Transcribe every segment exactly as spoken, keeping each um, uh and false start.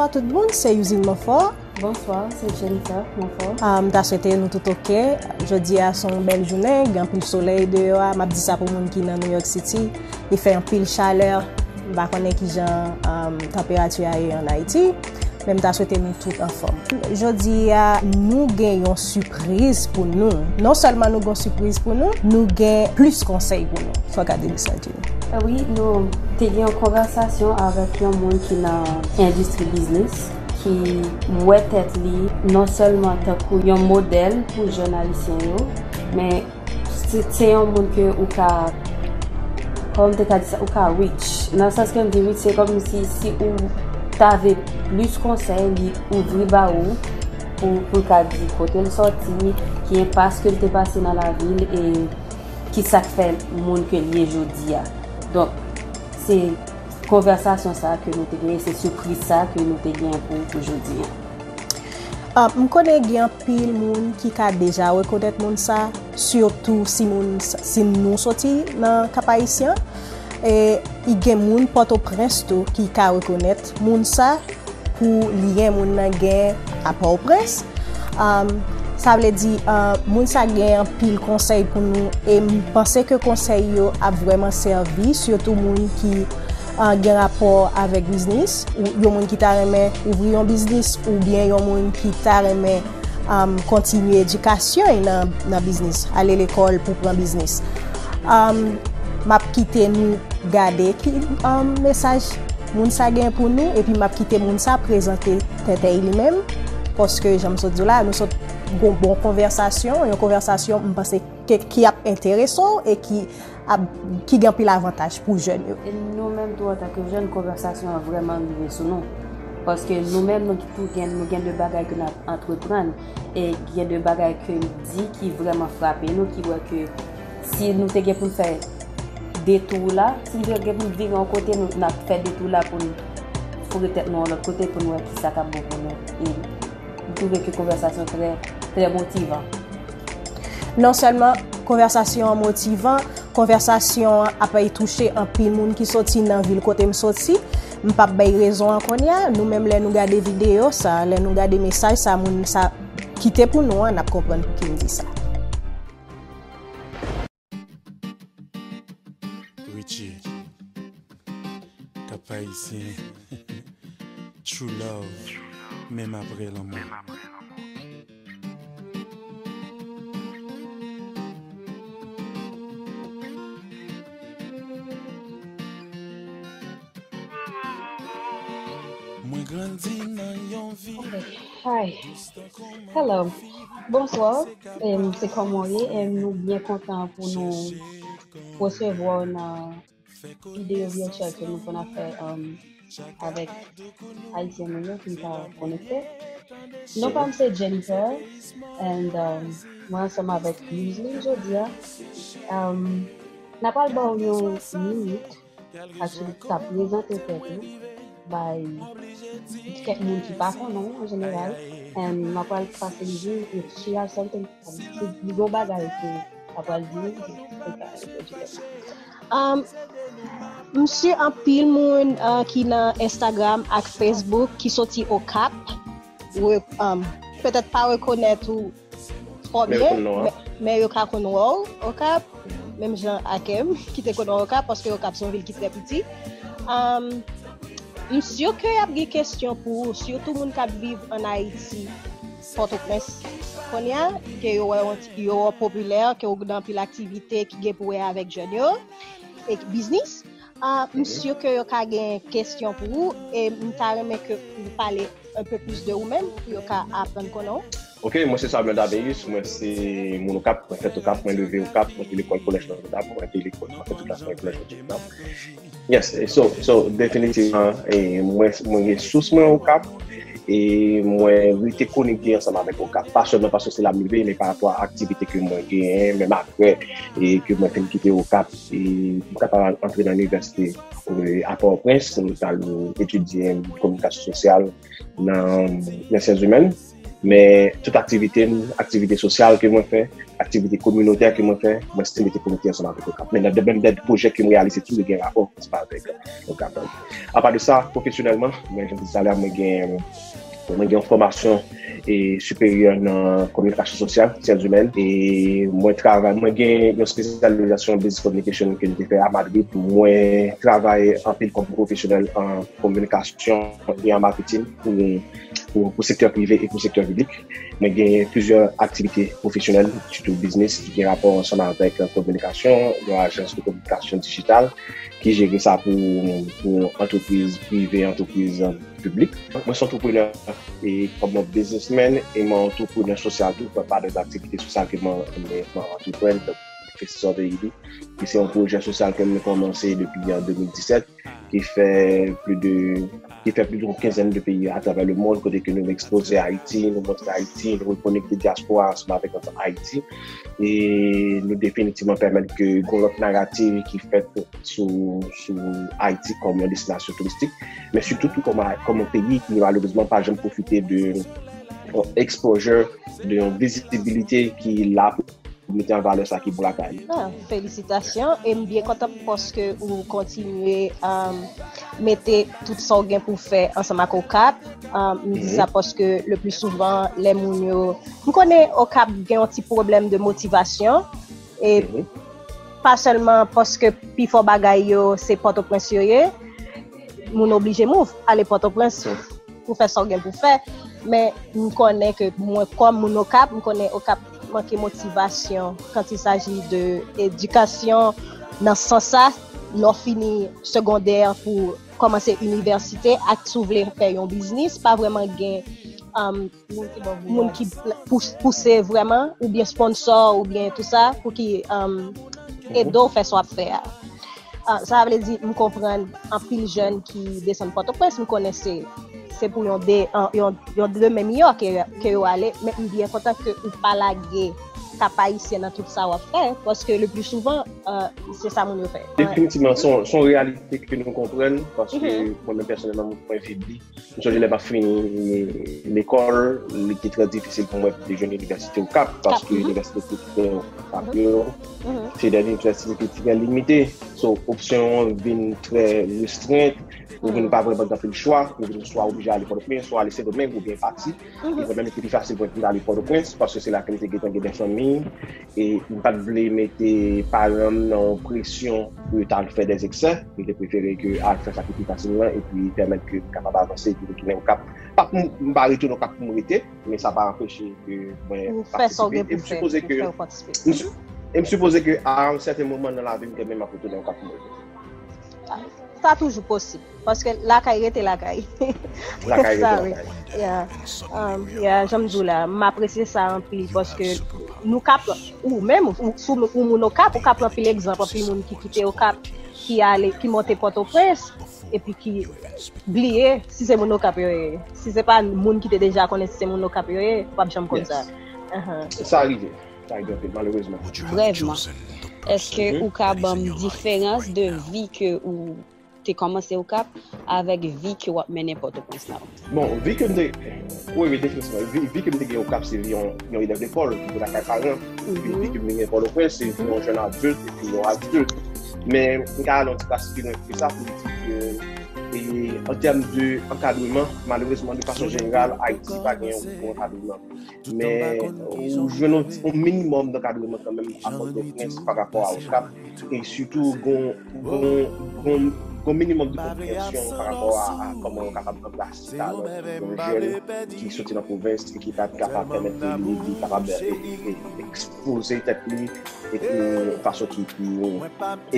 Bonswa tout moun, se Youzine Monfort. Bonswa, se Jennifer Monfort. Ah, m ta swete nou tout oke. Jodi a se yon bèl jounen, gen anpil solèy deyò a. M ap di sa pou moun ki nan New York City. Li fè anpil chalè. M pa konnen kijan um, tanperati a ye ann Ayiti. Men m ta swete nou tout anfòm. Jodi a, nou gen yon sipriz pou nou. Non sèlman nou gen yon sipriz pou nou, nou gen plis konsèy pou nou. Sa w ka di de sa, Jenny? Ah wi, nou te gen yon konvèsasyon avèk yon moun ki nan endistri biznis, ki wè tèt li non sèlman tankou yon modèl pou jèn ayisyen yo, men se se yon moun ke ou ka, kòman m te ka di sa, ou ka reach. Nan sans ke m di reach, se kòmsi si ou ta vle plis konsèy, li ouvri ba ou pou pou l ka di kote l sòti, ki enpas ke l te pase nan lavi l e ki sa k fè moun ke l ye jodi a. Donk, se konvèsasyon sa ke nou te genyen, se sipriz sa ke nou te genyen pou pou jodi a. Ah, m konnen gen anpil moun ki ka deja rekonèt moun sa, sitou si moun si nou soti nan Kap Ayisyen. E i gen moun Pòtoprens tou ki ka rekonèt moun sa pou lyen moun nan gen a Pòtoprens. Um, sa vle di, uh, moun sa gen anpil konsèy pou nou e m panse ke konsèy yo ap vrèman sèvi, sitou moun ki uh, gen rapò avèk biznis, ou yon moun ki ta renmen ouvri yon biznis, oubyen yon moun ki ta renmen um, kontinye edikasyon l nan, nan biznis, ale lekòl pou pran biznis. Um, m ap kite nou gade ki um, mesaj moun sa gen pou nou, epi m ap kite moun sa prezante tèt li menm, paske jan m sot di w la, nou sot gon bon konvèsasyon, yon konvèsasyon m panse ke, ki ap enterese w e ki ap, ki gen anpil avantaj pou jèn yo. E nou menm tou antanke jèn, konvèsasyon an vrèman rive sou nou. Paske nou menm nou tou gen, nou gen de bagay ke n ap antreprann e gen de bagay ke n di ki vrèman frape nou, ki wè ke si nou te gen pou n fè detour la, si nou te gen pou n vire yon kote, nou n ap fè detour la pou n foure tèt nou yon lòt kote pou n wè kisa k ap bon pou nou. E m twouve ke konvèsasyon trè, trè motivan. Non sèlman konvèsasyon an motivan, konvèsasyon an ap touche anpil moun ki soti nan vil kote m soti. M p ap bay rezon an kounye a, nou menm lè nou gade videyo sa, lè nou gade mesaj sa moun sa kite pou nou an, n ap konprann pouki m di sa. Richie, Cap Haïtien, True Love, menm apre lanmò. Mwen grandi nan yon vi. Hi. Hello. Bonswa. Em, se kòman w ye? Em, nou byen kontan pou nou resevwa w nan videyo virtyèl ke nou konn ap fè, em, avèk Ayisyen nou yo ki pa konekte. Non pa m se Jennifer, and, em, mwen ansanm avèk Yuzlin jodi a. Em, n ap al ba w yon minit. Actually, sa prezante tèt ou bay kèk moun ki pa konnen w an jeneral. And m ap pral pase li di, if she have something, si li gon bagay ke l ap pral di, li ka entwodui tèt li. Um, m si anpil moun uh, ki nan Instagram ak Facebook ki soti Okap, re, um, petèt pa rekonèt ou twò byen, men yo ka konn wè w Okap, menm jan ak m ki te konn wè w Okap, paske Okap se yon vil ki trè piti. Um, m si ke y ap gen kesyon pou ou, sitou moun k ap viv ann Ayiti, Pòtoprens, kounye a, ke yo wè w, yo wè w popilè, ke w gen anpil aktivite ki gen pou wè avèk jèn yo, e biznis. Ah, m si ke yo ka gen kesyon pou ou, e m ta renmen ke ou pale un peu plus de ou menm pou yo ka aprann konnen w. Ok, mwen se Samuel Dabeus, mwen se moun Okap, mwen fèt Okap, mwen leve Okap, mwen te lekòl kolèj Notre Dame, mwen te lekòl, mwen fè tout klas mwen kolèj Notre Dame. Yes, so, so definitivman, eh, mwen, mwen gen sous mwen Okap, e mwen rete konekte ansanm avèk Okap. Pa sèlman paske se la m leve, men pa rapò a aktivite ke mwen genyen, menm aprè, e ke mwen fin kite Okap, e m kapab antre nan inivèsite, eh, a Pòtoprens, m t al etidye kominikasyon sosyal, nan, nan syans imèn. Men tout aktivite m, aktivite sosyal ke mwen fè, aktivite kominotè ke mwen fè, mwen estimate pou mete ansanm avèk Okap. Men nan de, menm de pwojè ke m reyalize tou, yo gen rapò ansanm avèk Okap. Apa de sa, pwofesyonèlman, mwen, jan m di talè, mwen gen, mwen gen yon fòmasyon e siperyè nan kominikasyon sosyal, syans imèn, e mwen travay, mwen gen yon espesyalizasyon business communication ke m te fè a Madrid. Mwen travay anpil kòm pwofesyonèl an kominikasyon e an maketin pou, pou, pou sektè prive e pou sektè piblik. Mwen gen plizyè aktivite pwofesyonèl, sitou biznis, ki gen rapò ansanm avèk kominikasyon, yon ajans de kominikasyon dijital ki jere sa pou, pou antrepriz prive, antrepriz piblik. Mwen se antreprenè e kòm yon biznismenn e mwen antreprenè sosyal tou, pa de aktivite sosyal ke mwen, mwen, mwen antreprenn, Festival de Haiti, ki se yon pwojè sosyal ke mwen kòmanse depi an de mil disèt, ki fè plis de, ki fè plis de yon kenzèn de peyi atravè le mond, kote ke nou ekspoze Ayiti, nou montre Ayiti, nou rekonekte dyaspora ansanm avèk Ayiti. E nou definitivman pèmèt ke gen lòt narativ ki fèt sou, sou Ayiti kòm yon destinasyon touristik, men sitou tou kòm, kòm yon peyi ki malerezman pa janm pwofite de yon exposure, de yon vizibilite ki la pou mete an valè sa ki bon lakay li. Ah, felisitasyon, e m byen kontan paske ou kontinye, um, mete tout sa w gen pou fè ansanm ak Okap. Um, m di sa paske le pli souvan, lè moun yo, m konnen Okap gen yon ti pwoblèm de motivasyon, e pa sèlman paske pifò bagay yo se Pòtoprens yo ye, moun oblije move, ale Pòtoprens pou fè sa w gen pou fè. Men m konnen ke mwen, kòm moun Okap, m konnen Okap manke motivasyon quand il s'agit de edikasyon, nan sans sa, lè w fini segondè pou kòmanse inivèsite, ak si w vle fè yon biznis, pa vrèman gen, um, moun ki pous-, pouse vrèman, oubyen sponsò, oubyen tout sa, pou ki, um, ede w fè sa w ap fè a. Ah, sa vle di, m konprann anpil jèn ki desann Pòtoprens, m konnen se, se pou yon de, an, yon, yon demen miyò ke, ke yo ale, men m byen kontan ke ou pa lage Kap Ayisyen nan tout sa w ap fè, paske le pli souvan, ah, se sa moun yo fè. Definitivman, se yon, se yon reyalite ke nou konprann, paske mwen menm pèsonèlman, mwen viv li. M sonje lè m ap fini lekòl, li te trè difisil pou mwen pou te jwenn inivèsite Okap, paske inivèsite ki te Okap yo, se de inivèsite ki trè limite. So, opsyon an vin trè restrent, ou vin pa vrèman gen anpil chwa, ou vin swa oblije ale Pòtoprens, swa ale Sendomeng oubyen pati. E vrèman, li te pi fasil pou mwen pou m ale Pòtoprens, paske se la ke m te gentan gen de fanmi, e m pa t vle mete paran m nan yon presyon pou yo t al fè dèzeksè. M te prefere ke al fè sa ki pi fasil lan epi pèmèt ke m kapab avanse epi retounen Okap. Pa pou m, m pa retounen Okap pou m rete, men sa pa anpeche ke mwen patisipe. E m sipoze ke, m si-, e m sipoze ke a yon sèten moman nan lavi m, kanmenm, m ap retounen Okap pou m rete. Sa toujou posib. Paske lakay rete lakay. Lakay rete lakay. Yeah. Um, yeah, jan m di w la, m apresye sa anpil paske nou Okap, ou menm, ou, si w moun Okap, ou ka pran anpil egzanp, anpil moun ki kite Okap, ki ale, ki monte Pòtoprens, epi ki bliye si se moun Okap yo ye. Si se pa moun ki te deja konnen si se moun Okap yo ye, w ap janm konn sa. Sa rive. Sa rive anpil, malerezman. Brèvman, èske ou ka ban m diferans de vi ke ou te kòmanse Okap avèk vi ke w ap mennen Pòtoprens la? Bon, vi ke m te, wi, wi, definitivman. Vi, vi ke m te gen Okap, se vi yon, yon elèv lekòl ki te lakay paran. Epi vi ke m te gen Pòtoprens, se vi yon jèn adilt epi yon adilt. Men, m ka ale yon ti kras pi lwen ke sa pou m di ke, e, an tèm de ankadreman, malerezman, de fason jeneral, Ayiti pa gen yon bon ankadreman. Men ou jwenn yon, yon minimòm d'ankadreman kanmenm a Pòtoprens pa rapò a Okap, e sitou gon, gon, gon, gon minimòm de konpreyansyon pa rapò a, a kòman yo kapab anplase talan yon jèn ki soti nan pwovens e ki pa t kapab pèmèt ke li, li kapab, e, e, e, ekspoze tèt li e yon fason ki pi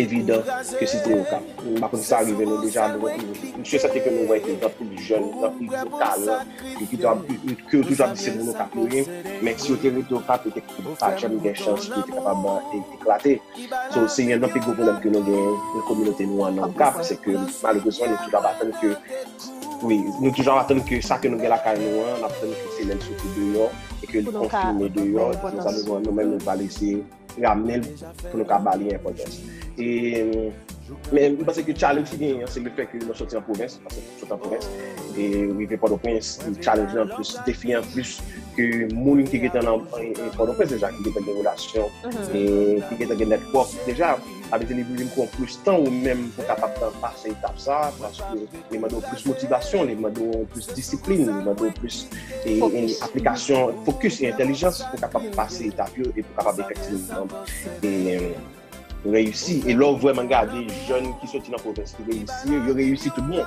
evidan ke si te Okap. M pa konn si sa rive nou deja, nou, m si sèten ke nou wè ke gen anpil jèn, gen anpil gwo talan, ke yo toujou ap, ke yo toujou ap di se moun Okap yo ye, men si yo te rete Okap, yo te pa janm gen chans pou yo te kapab, e, eklate. So, se youn nan pi gwo pwoblèm ke nou gen nan kominote nou an nan Okap, se ke malerezman, nou toujou ap atann ke, wi, nou toujou ap atann ke sa ke nou gen lakay nou an, n ap tann ke se lè l soti deyò e ke li konfime deyò, se sa nou, nou menm nou pral eseye ramne l pou nou ka ba li enpòtans. E, men m panse ke challenge ki genyen an, se le fè ke nou soti an pwovens, paske nou soti an pwovens, e rive Pòtoprens, challenge lan plis, defi an plis, ke moun ki gentan nan, e, e, Pòtoprens deja, ki gentan gen relasyon, e ki gentan gen network deja, sa vle di li, li pran plis tan ou menm pou kapab nan pase etap sa, paske li mande w plis motivasyon, li mande w plis disiplin, li mande w plis, e, e, aplikasyon, fokis e entèlijans pou kapab pase etap yo e pou kapab efektivman, e, reyisi. E lè w vrèman gade jèn ki soti nan pwovens ki reyisi, yo reyisi tout bon.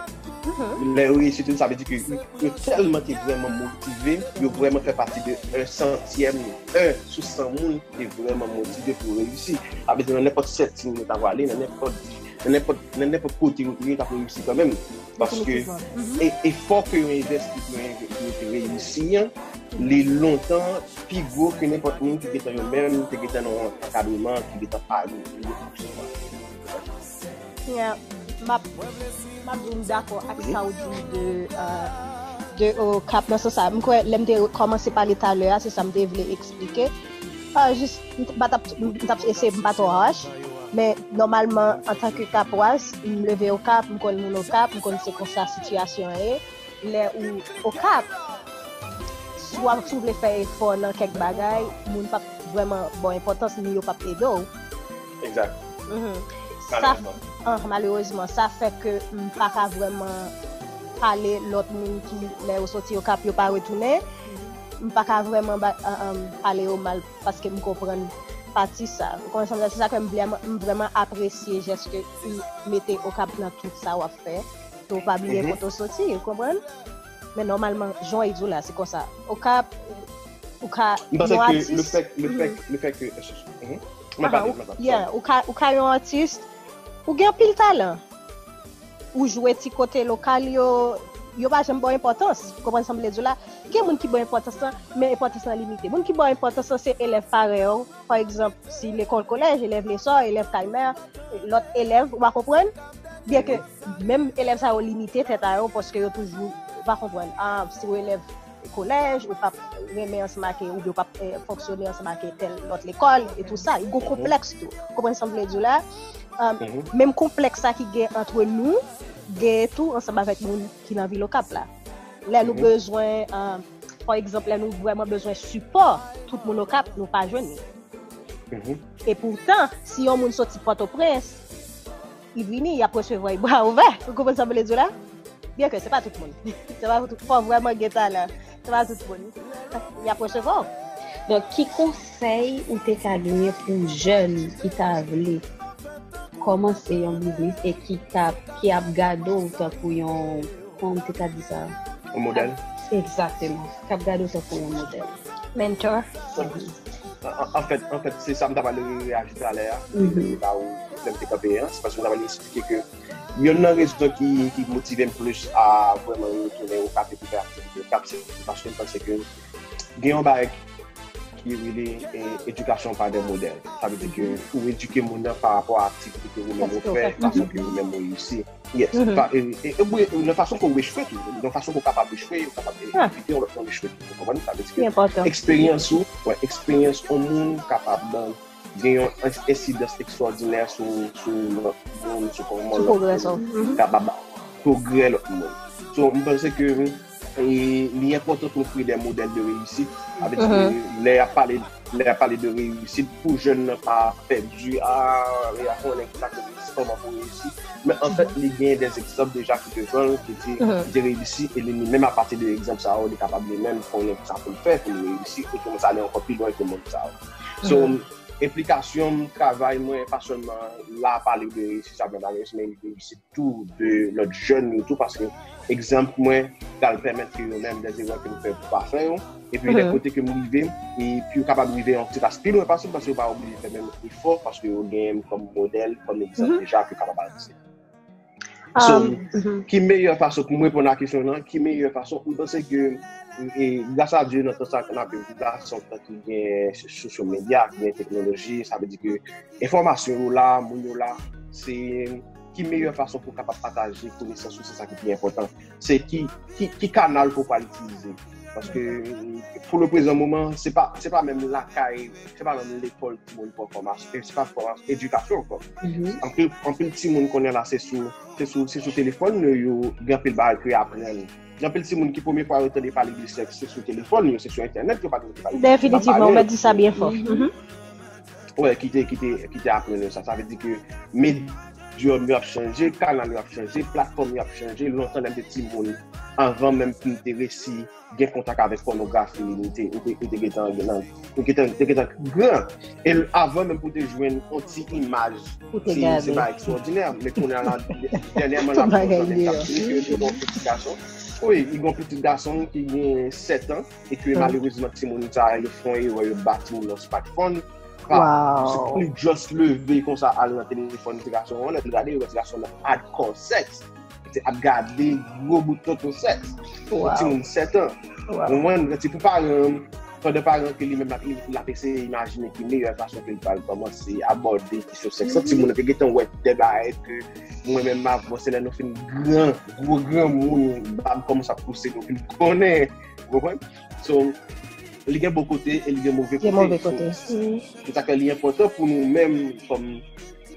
Lè yo reyisi tout, sa vle di ke yo tèlman te vrèman motive, yo vrèman fè pati de yon santyèm, yon sou san moun ki te vrèman motive pou reyisi. Sa vle di nan nenpòt setting yo ta pral ale, nan nenpòt, nan nenpòt, nan nenpòt kote yo te ye, yo t ap reyisi kanmenm. Paske e, efò ke yo envesti pou yo, pou yo te reyisi an, li lontan pi gwo ke nenpòt moun ki gentan yo menm, te gentan nan yon ankadreman, ki gentan pare pou yo fonksyone. Yeah. M ap, m ap di m dakò ak sa w di de, euh, de Okap nan sans sa. M kwè lè m te kòmanse pale talè a, se sa m te vle eksplike. Ah, jis, m t-, m pa t ap, m t ap eseye m pa twò harsh, men nòmalman, antanke Kapwaz, m leve Okap, m konn moun Okap, m konn se konsa sitiyasyon an ye. Lè ou Okap, si w ap, si w vle fè efò nan kèk bagay, moun p ap vrèman ba w enpòtans, ni yo p ap ede w. Exact. Mhm. Sa, ah, malerezman, sa fè ke m pa ka vrèman pale lòt moun ki, lè yo soti Okap, yo pa retounen. M pa ka vrèman ba, ah, ah, pale yo mal paske m konprann pati sa. Ou konprann sa m di la? Se sa ke m vrèman, m vrèman apresye jès ke ou mete Okap nan tout sa w ap fè. Ke w pa bliye kote w soti, ou konprann? Men nòmalman, jan w di w la, se konsa. Okap, ou ka, m panse ke le fèt, le fèt, le fèt ke, mhm. Mwen pa di, mwen pa di. Yeah, ou ka, ou ka yon atis, ou gen anpil talan. Ou jwe ti kote lokal yo, yo pa janm ba w enpòtans. Ou konprann sa m vle di w la? Gen moun ki ba w enpòtans lan, men enpòtans lan limite. Moun ki ba w enpòtans lan, se elèv parèy ou. Pa egzanp, si lekòl kolèj, elèv lesò, elèv kay mè, lòt elèv, ou pa konprann? Byen ke menm elèv sa yo limite tèt a yo, paske yo toujou, ou pa konprann. Ah, si w elèv kolèj, ou p ap renmen ansanm ak, oubyen ou p ap, eh, fonksyone ansanm ak tèl lòt lekòl, e tou sa. Yo gen konplèks tou. Konprann sa m vle di w la? Ah, menm konplèks sa ki gen antre nou, gen tou ansanm avèk moun ki nan vil Okap la. Lè nou bezwen, ah, pa egzanp, lè nou vrèman bezwen sipò tout moun Okap, nou pa jwenn li. E poutan, si yon moun soti Pòtoprens, li vini, y ap resevwa l bra ouvè. Ou konprann sa m vle di w la? Byen ke se pa tout moun. Se pa tout, fò w vrèman gen talan. Se pa tout moun. Y ap resevwa w. Donk, ki konsèy ou te ka genyen pou jèn ki ta vle kòmanse yon biznis e ki ta, ki ap gade w tankou yon, kòman m te ka di sa? Yon modèl? Egzakteman. K ap gade w tankou yon modèl. Mentor. An, an fèt, an fèt, se sa m ta pral reyaji talè a. Ba ou, lè m te kanpe an, se paske m ta pral eksplike ke youn nan rezon ki, ki motive m plis a vrèman retounen Okap epi fè aktivite Okap, se paske m panse ke gen yon bagay ki rele, eh, éducation par des modèles. Sa vle di ke ou edike moun nan pa rapò a aktivite ke ou menm ou fè, fason ke ou menm ou reyisi. Yes. Nan fason ke ou echwe tou. Nan fason ke ou kapab echwe, ou kapab envite yon lòt moun echwe tou. Ou konprann? Sa vle di ke eksperyans ou, wè, eksperyans yon moun kapab ban gen yon ensidans ekstwòdinè sou, sou lòt moun, sou kòman lòt moun kapab pwogrè lòt moun. So, m panse ke e li enpòtan pou nou kreye de modèl de reyisit. Sa vle di ke lè y ap pale, lè y ap pale de reyisit, pou jèn nan pa pèdi, a, e a konnen ki sa ke reyisit, kòman pou reyisi. Men anfèt, li gen de egzanp deja ki te jwenn, ki te, ki te reyisi, e li, li menm apati de egzanp sa yo, li kapab li menm konnen ki sa pou l fè pou l reyisi, e kòman sa ale ankò pi lwen ke moun sa yo. So, enplikasyon m, travay mwen, pa sèlman la pale de reyisit sa, men reyisit tou de lòt jèn yo tou, paske egzanp mwen pral pèmèt ke yo menm de erè ke m fè pou pa fè yo, epi lè kote ke m rive, epi yo kapab rive yon ti kras pi lwen pase m, paske yo pa oblije fè menm efò, paske yo gen m kòm modèl, kòm egzanp deja ke yo kapab adrese. So, ki meyè fason pou m reponn a kesyon nan, ki meyè fason, m panse ke, e, gras a Dye, nan tan sa ke n ap viv la, se yon tan ki gen sosyo medya, ki gen teknoloji, sa vle di ke enfòmasyon yo la, moun yo la, se ki meyè fason pou w kapab pataje konesans ou, se sa ki pi enpòtan. Se ki, ki, ki kanal ke w pral itilize. Paske pou le prezan moman, se pa, se pa menm lakay, se pa menm lekòl timoun pran fòmasyon, se pa fòmasyon, edikasyon ankò. Anpil, anpil timoun konnen la, se sou, se sou, se sou telefòn yo, yo gen anpil bagay ke yo aprann. Gen anpil timoun ki premye fwa yo tande pale de sèks, se sou telefòn yo, se sou entènèt yo pa tande pale de sèks. Definitivman, ou mèt di sa byen fò. Wè, ki te, ki te, ki te aprann yo sa. Sa vle di ke medyòm yo ap chanje, kanal yo ap chanje, platfòm yo ap chanje. Lontan, lè m te timoun, anvan menm pou m te resi gen kontak avèk pònografi, m te, m te, m te gentan, gentan, m gentan, te gentan gran. E avan menm pou te jwenn yon ti imaj, se, se pa ekstraòdinè. Men kounye a la, dènyèman, n ap jwenn yon ti gason. Wi, li gen yon pitit gason ki gen sèt an, e ke malerezman, timoun sa yo fè yon erè, yo ba timoun nan smartphone. Pa, se pou li just leve konsa, al nan telefòn ti gason an, lè l gade, yo wè ti gason nan hardcore sèks. Se ap gade gwo bout tonton sèks. Yon timoun sèt an. Ou konprann? Se pou paran, pandan paran ke li menm l ap, l ap eseye imajine ki meyè fason ke l pral kòmanse abòde kesyon sèks lan. Timoun nan te gentan wè de bagay ke mwen menm avan, se lè nou fin gran, gwo granmoun, bab kòmanse ap pouse, nou fin konnen. Ou konprann? So, li gen bon kote e li gen move kote. Gen move kote. So, se sa k fè li enpòtan pou nou menm, kòm,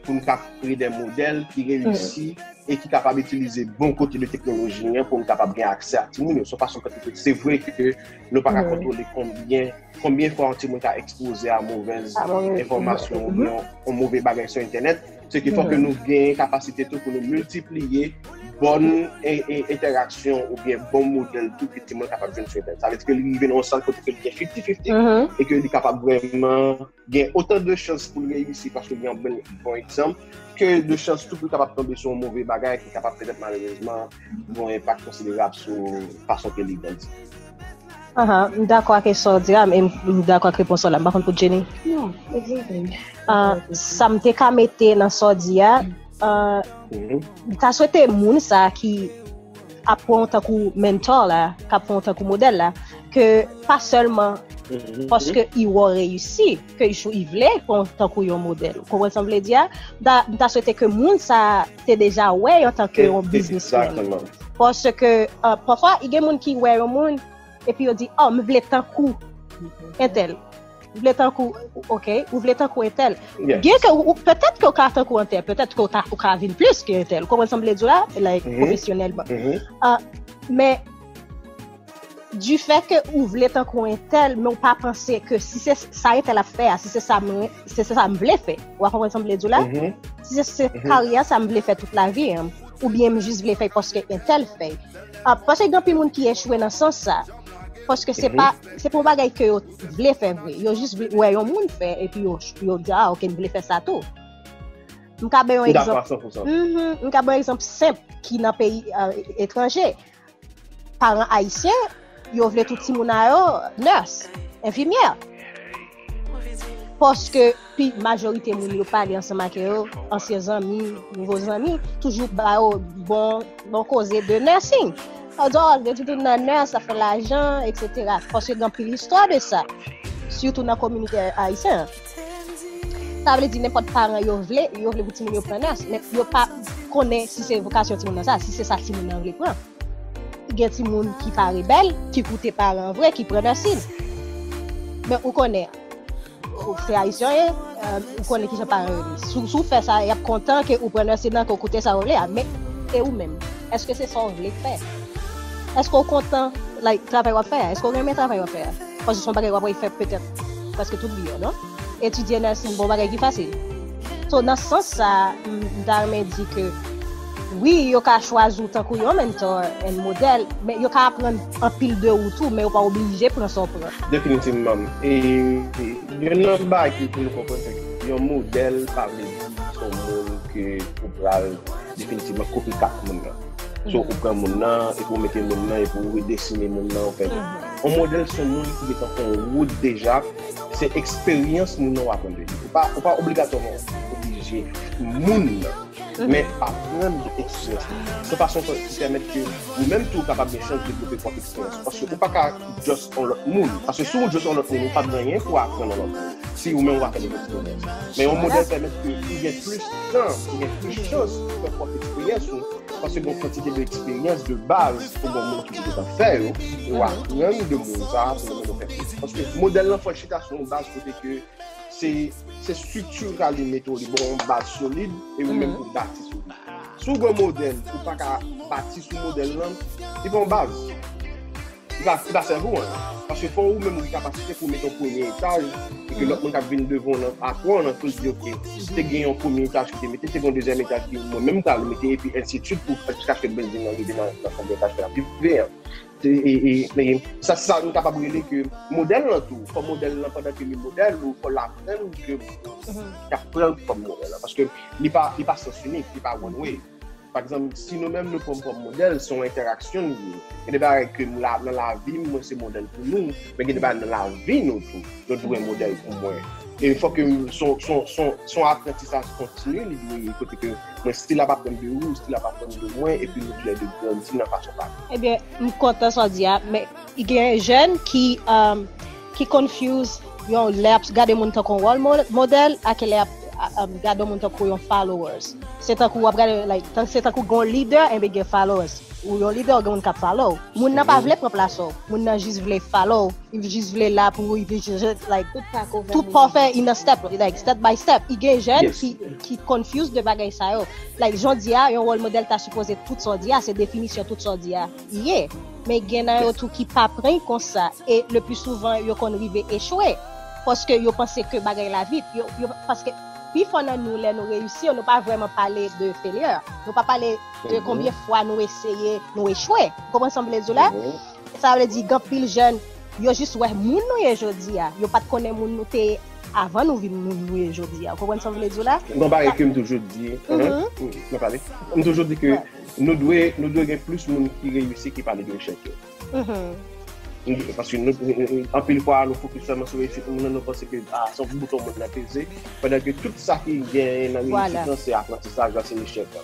pou n ka kreye de modèl ki reyisi e ki kapab itilize bon kote de teknoloji an pou n kapab gen aksè ak timoun yo. Se yon fason ke se vre ke nou pa ka kontwole konbyen, konbyen fwa yon timoun ka ekspoze a movèz enfòmasyon oubyen yon move bagay sou entènèt. Se ke fòk ke nou gen kapasite tou pou nou miltipliye bòn e, e, entèraksyon oubyen bon modèl tou ke timoun kapab jwenn sou entènèt. Sa vle di ke li rive nan yon sant kote ke li gen fifty fifty e ke li kapab vrèman gen otan de chans pou l reyisi paske li gen yon bon, bon egzanp, ke de chans tou pou l kapab tonbe sou yon move bagay ki kapab petèt malerezman gen yon enpak konsiderab sou fason ke li grandi. Ahan, m dakò ak sa w di a, e m dakò ak repons ou la. M pa konn pou Jenny. Non, exactly. Ah, sa m te ka mete nan sa w di a, ah, m ta swete moun sa ki ap pran w tankou mentor la, k ap pran w tankou modèl la, ke pa sèlman paske i wè w reyisi, ke i chou-, i vle pran w tankou yon modèl. Ou konprann sa m vle di a? M ta, m ta swete ke moun sa te deja wè y antanke yon businessman. Paske, ah, pafwa, i gen moun ki wè yon moun, epi yo di, "Oh, m vle tankou entèl. M vle tankou, ok, ou vle tankou entèl." Byen ke ou, ou, petèt ke ou ka tankou entèl, petèt ke ou ta, ou ka vin plis ke entèl. Ou konprann sa m vle di w la? Like, pwofesyonèlman. Ah, men, du fait ke ou vle tankou entèl, men ou pa panse ke si se sa entèl ap fè a, si se sa m, se, se sa m vle fè. Ou konprann sa m vle di w la? Si se, se karyè sa m vle fè tout lavi an, oubyen m jis vle fè paske entèl fè. Ah, paske gen anpil moun ki echwe nan sans sa. Paske se pa, se pa yon bagay ke yo vle fè vre. Yo jis vle wè yon moun fè, epi yo, yo di, "Ah, ok, m vle fè sa tou." M ka bay yon egzanp. Mhm, m ka bay yon egzanp senp ki nan peyi, ah, etranje. Paran ayisyen, yo vle tout timoun a yo nurse, enfimyè. Paske pi majorite moun yo pale ansanm ak yo, ansyen zanmi, nouvo zanmi, toujou ba yo bon, bon koze de nursing. Yo di, "Oh, yo di tout nan nurse, sa fè lajan, et cetera." Paske gen anpil istwa de sa, sitou nan kominote ayisyen an. Sa vle di nenpòt paran yo vle, yo vle pou timoun yo pran nurse, men yo pa konnen si se vokasyon timoun nan sa, si se sa timoun nan vle pran. Gen timoun ki pa rebèl, ki koute paran vre, ki pran nèsin. Men ou konnen, ou se ayisyen, eh, ou konnen kijan paran yo ye. Si, si w fè sa, y ap kontan ke ou pran nèsin nan, ke w koute sa yo vle a. Men, e ou menm? Èske se sa w vle fè? Èske w kontan, like, travay w ap fè a? Èske w renmen travay w ap fè a? Paske se yon bagay w ap fè petèt prèske tout vi w, non? Etidye nèsin pa yon bagay ki fasil. So, nan sans sa, m, m ta renmen di ke wi, yo ka chwazi w tankou yon mentor and modèl, men yo ka aprann anpil de ou tou, men yo pa oblije pran sa w pran. Definitivman. E, e youn nan bagay ki pou nou konprann, se ke yon modèl pa vle di se yon moun ke ou pral definitivman kopi kat moun nan. So, ou pran moun nan, epi ou mete moun nan, epi ou redesine moun nan, ou fè. Yon modèl se yon moun ki gentan fè yon wout deja, se eksperyans moun nan w aprann de li. Ou pa, ou pa obligatwaman oblije moun nan, men aprann de eksperyans li. Se yon fason ki pèmèt ke ou menm tou ou kapab gen chans devlope pwòp eksperyans ou. Paske ou pa ka just yon lòt moun. Paske si ou just yon lòt moun, ou p ap gen anyen pou aprann yon lòt moun. Si ou menm ou pa fè de eksperyans. Men yon modèl pèmèt ke ou gen plis tan, ou gen plis chans pou fè pwòp eksperyans ou. paske gen yon kantite de eksperyans de baz pou bon moun ki te gentan fè yo, e w aprann de moun sa a pou nou fè plis. Paske modèl lan fò l chita sou yon baz kote ke se se estrikti a li mete w, li ba w yon baz solid, e ou menm pou bati sou li. Si w gen yon modèl, ou pa ka bati sou modèl lan, li pa yon baz. Li pa, li pa sèvi w anyen. Paske fò ou menm ou gen kapasite pou w mete yon premye etaj, e ke lòt moun k ap vin devan w nan, apre w nan, pou l di, "Ok, te gen yon premye etaj ki te mete, te gen yon dezyèm etaj ki mwen menm m pral mete," epi ensidswit pou jiskaske bilding nan rive nan, nan konbyen etaj ke l ap rive an. E, e, e, e sa, sa nou kapab rele ke modèl lan tou. Fò modèl lan, pandan ke li modèl ou, fò l aprann ke y ap pran l kòm modèl lan. Paske li pa, li pa sans inik, li pa one way. Pa egzanp, si nou menm nou pran m kòm modèl, se yon entèraksyon nou ye. Gen de bagay ke m la, nan lavi m, mwen se modèl pou nou, men gen de bagay nan lavi nou tou, nou dwe modèl pou mwen. E fò ke m, son, son, son, son aprantisaj kontini, li dwe ye kote ke mwen still ap aprann de ou, still ap aprann de mwen, epi nou toulède grandi nan fason pa nou. Ebyen, m kontan sa w di a, men gen jèn ki, um, ki confuse yon lè ap gade moun tankou yon role mo- modèl ak lè ap a- um, gade yon moun tankou yon followers. Se tankou w ap gade, like, tan- se tankou gen yon lidè, enben gen followers. Ou yon lidè, ou gen moun k ap follow. Moun nan pa vle pran plas ou. Moun nan jis vle follow. Li jis vle la pou li jis, like, tout pa fè in a step, like, step by step. I gen jèn ki, ki confuse de bagay sa yo. Like, jan w di a, yon role model ta sipoze tout sa w di a, se definisyon tout sa w di a. Ye. Men gen nan yo tou ki pa pran konsa. E le pli souvan, yo konn rive echwe. Paske yo panse ke bagay la vit. Yo, yo, paske pifò nan nou, lè nou reyisi, nou pa vrèman pale de failure. Nou pa pale de konbyen fwa nou eseye, nou echwe. Ou konprann sa m vle di w la? Sa vle di, gen anpil jèn, yo jis wè moun nou ye jodi a. Yo pa t konnen moun nou te ye avan nou vin moun nou ye jodi a. Ou konprann sa m vle di w la? Gon bagay ke m toujou di, mhm, mwen pale. M toujou di ke nou dwe, nou dwe gen plis moun ki reyisi ki pale de echèk yo. Paske nou, anpil fwa, nou fokis sèlman sou reyisit moun nan, nou panse ke, ah, se yon bouton moun nan peze, pandan ke tout sa ki genyen nan reyisit lan, se aprantisaj la, se echèk la.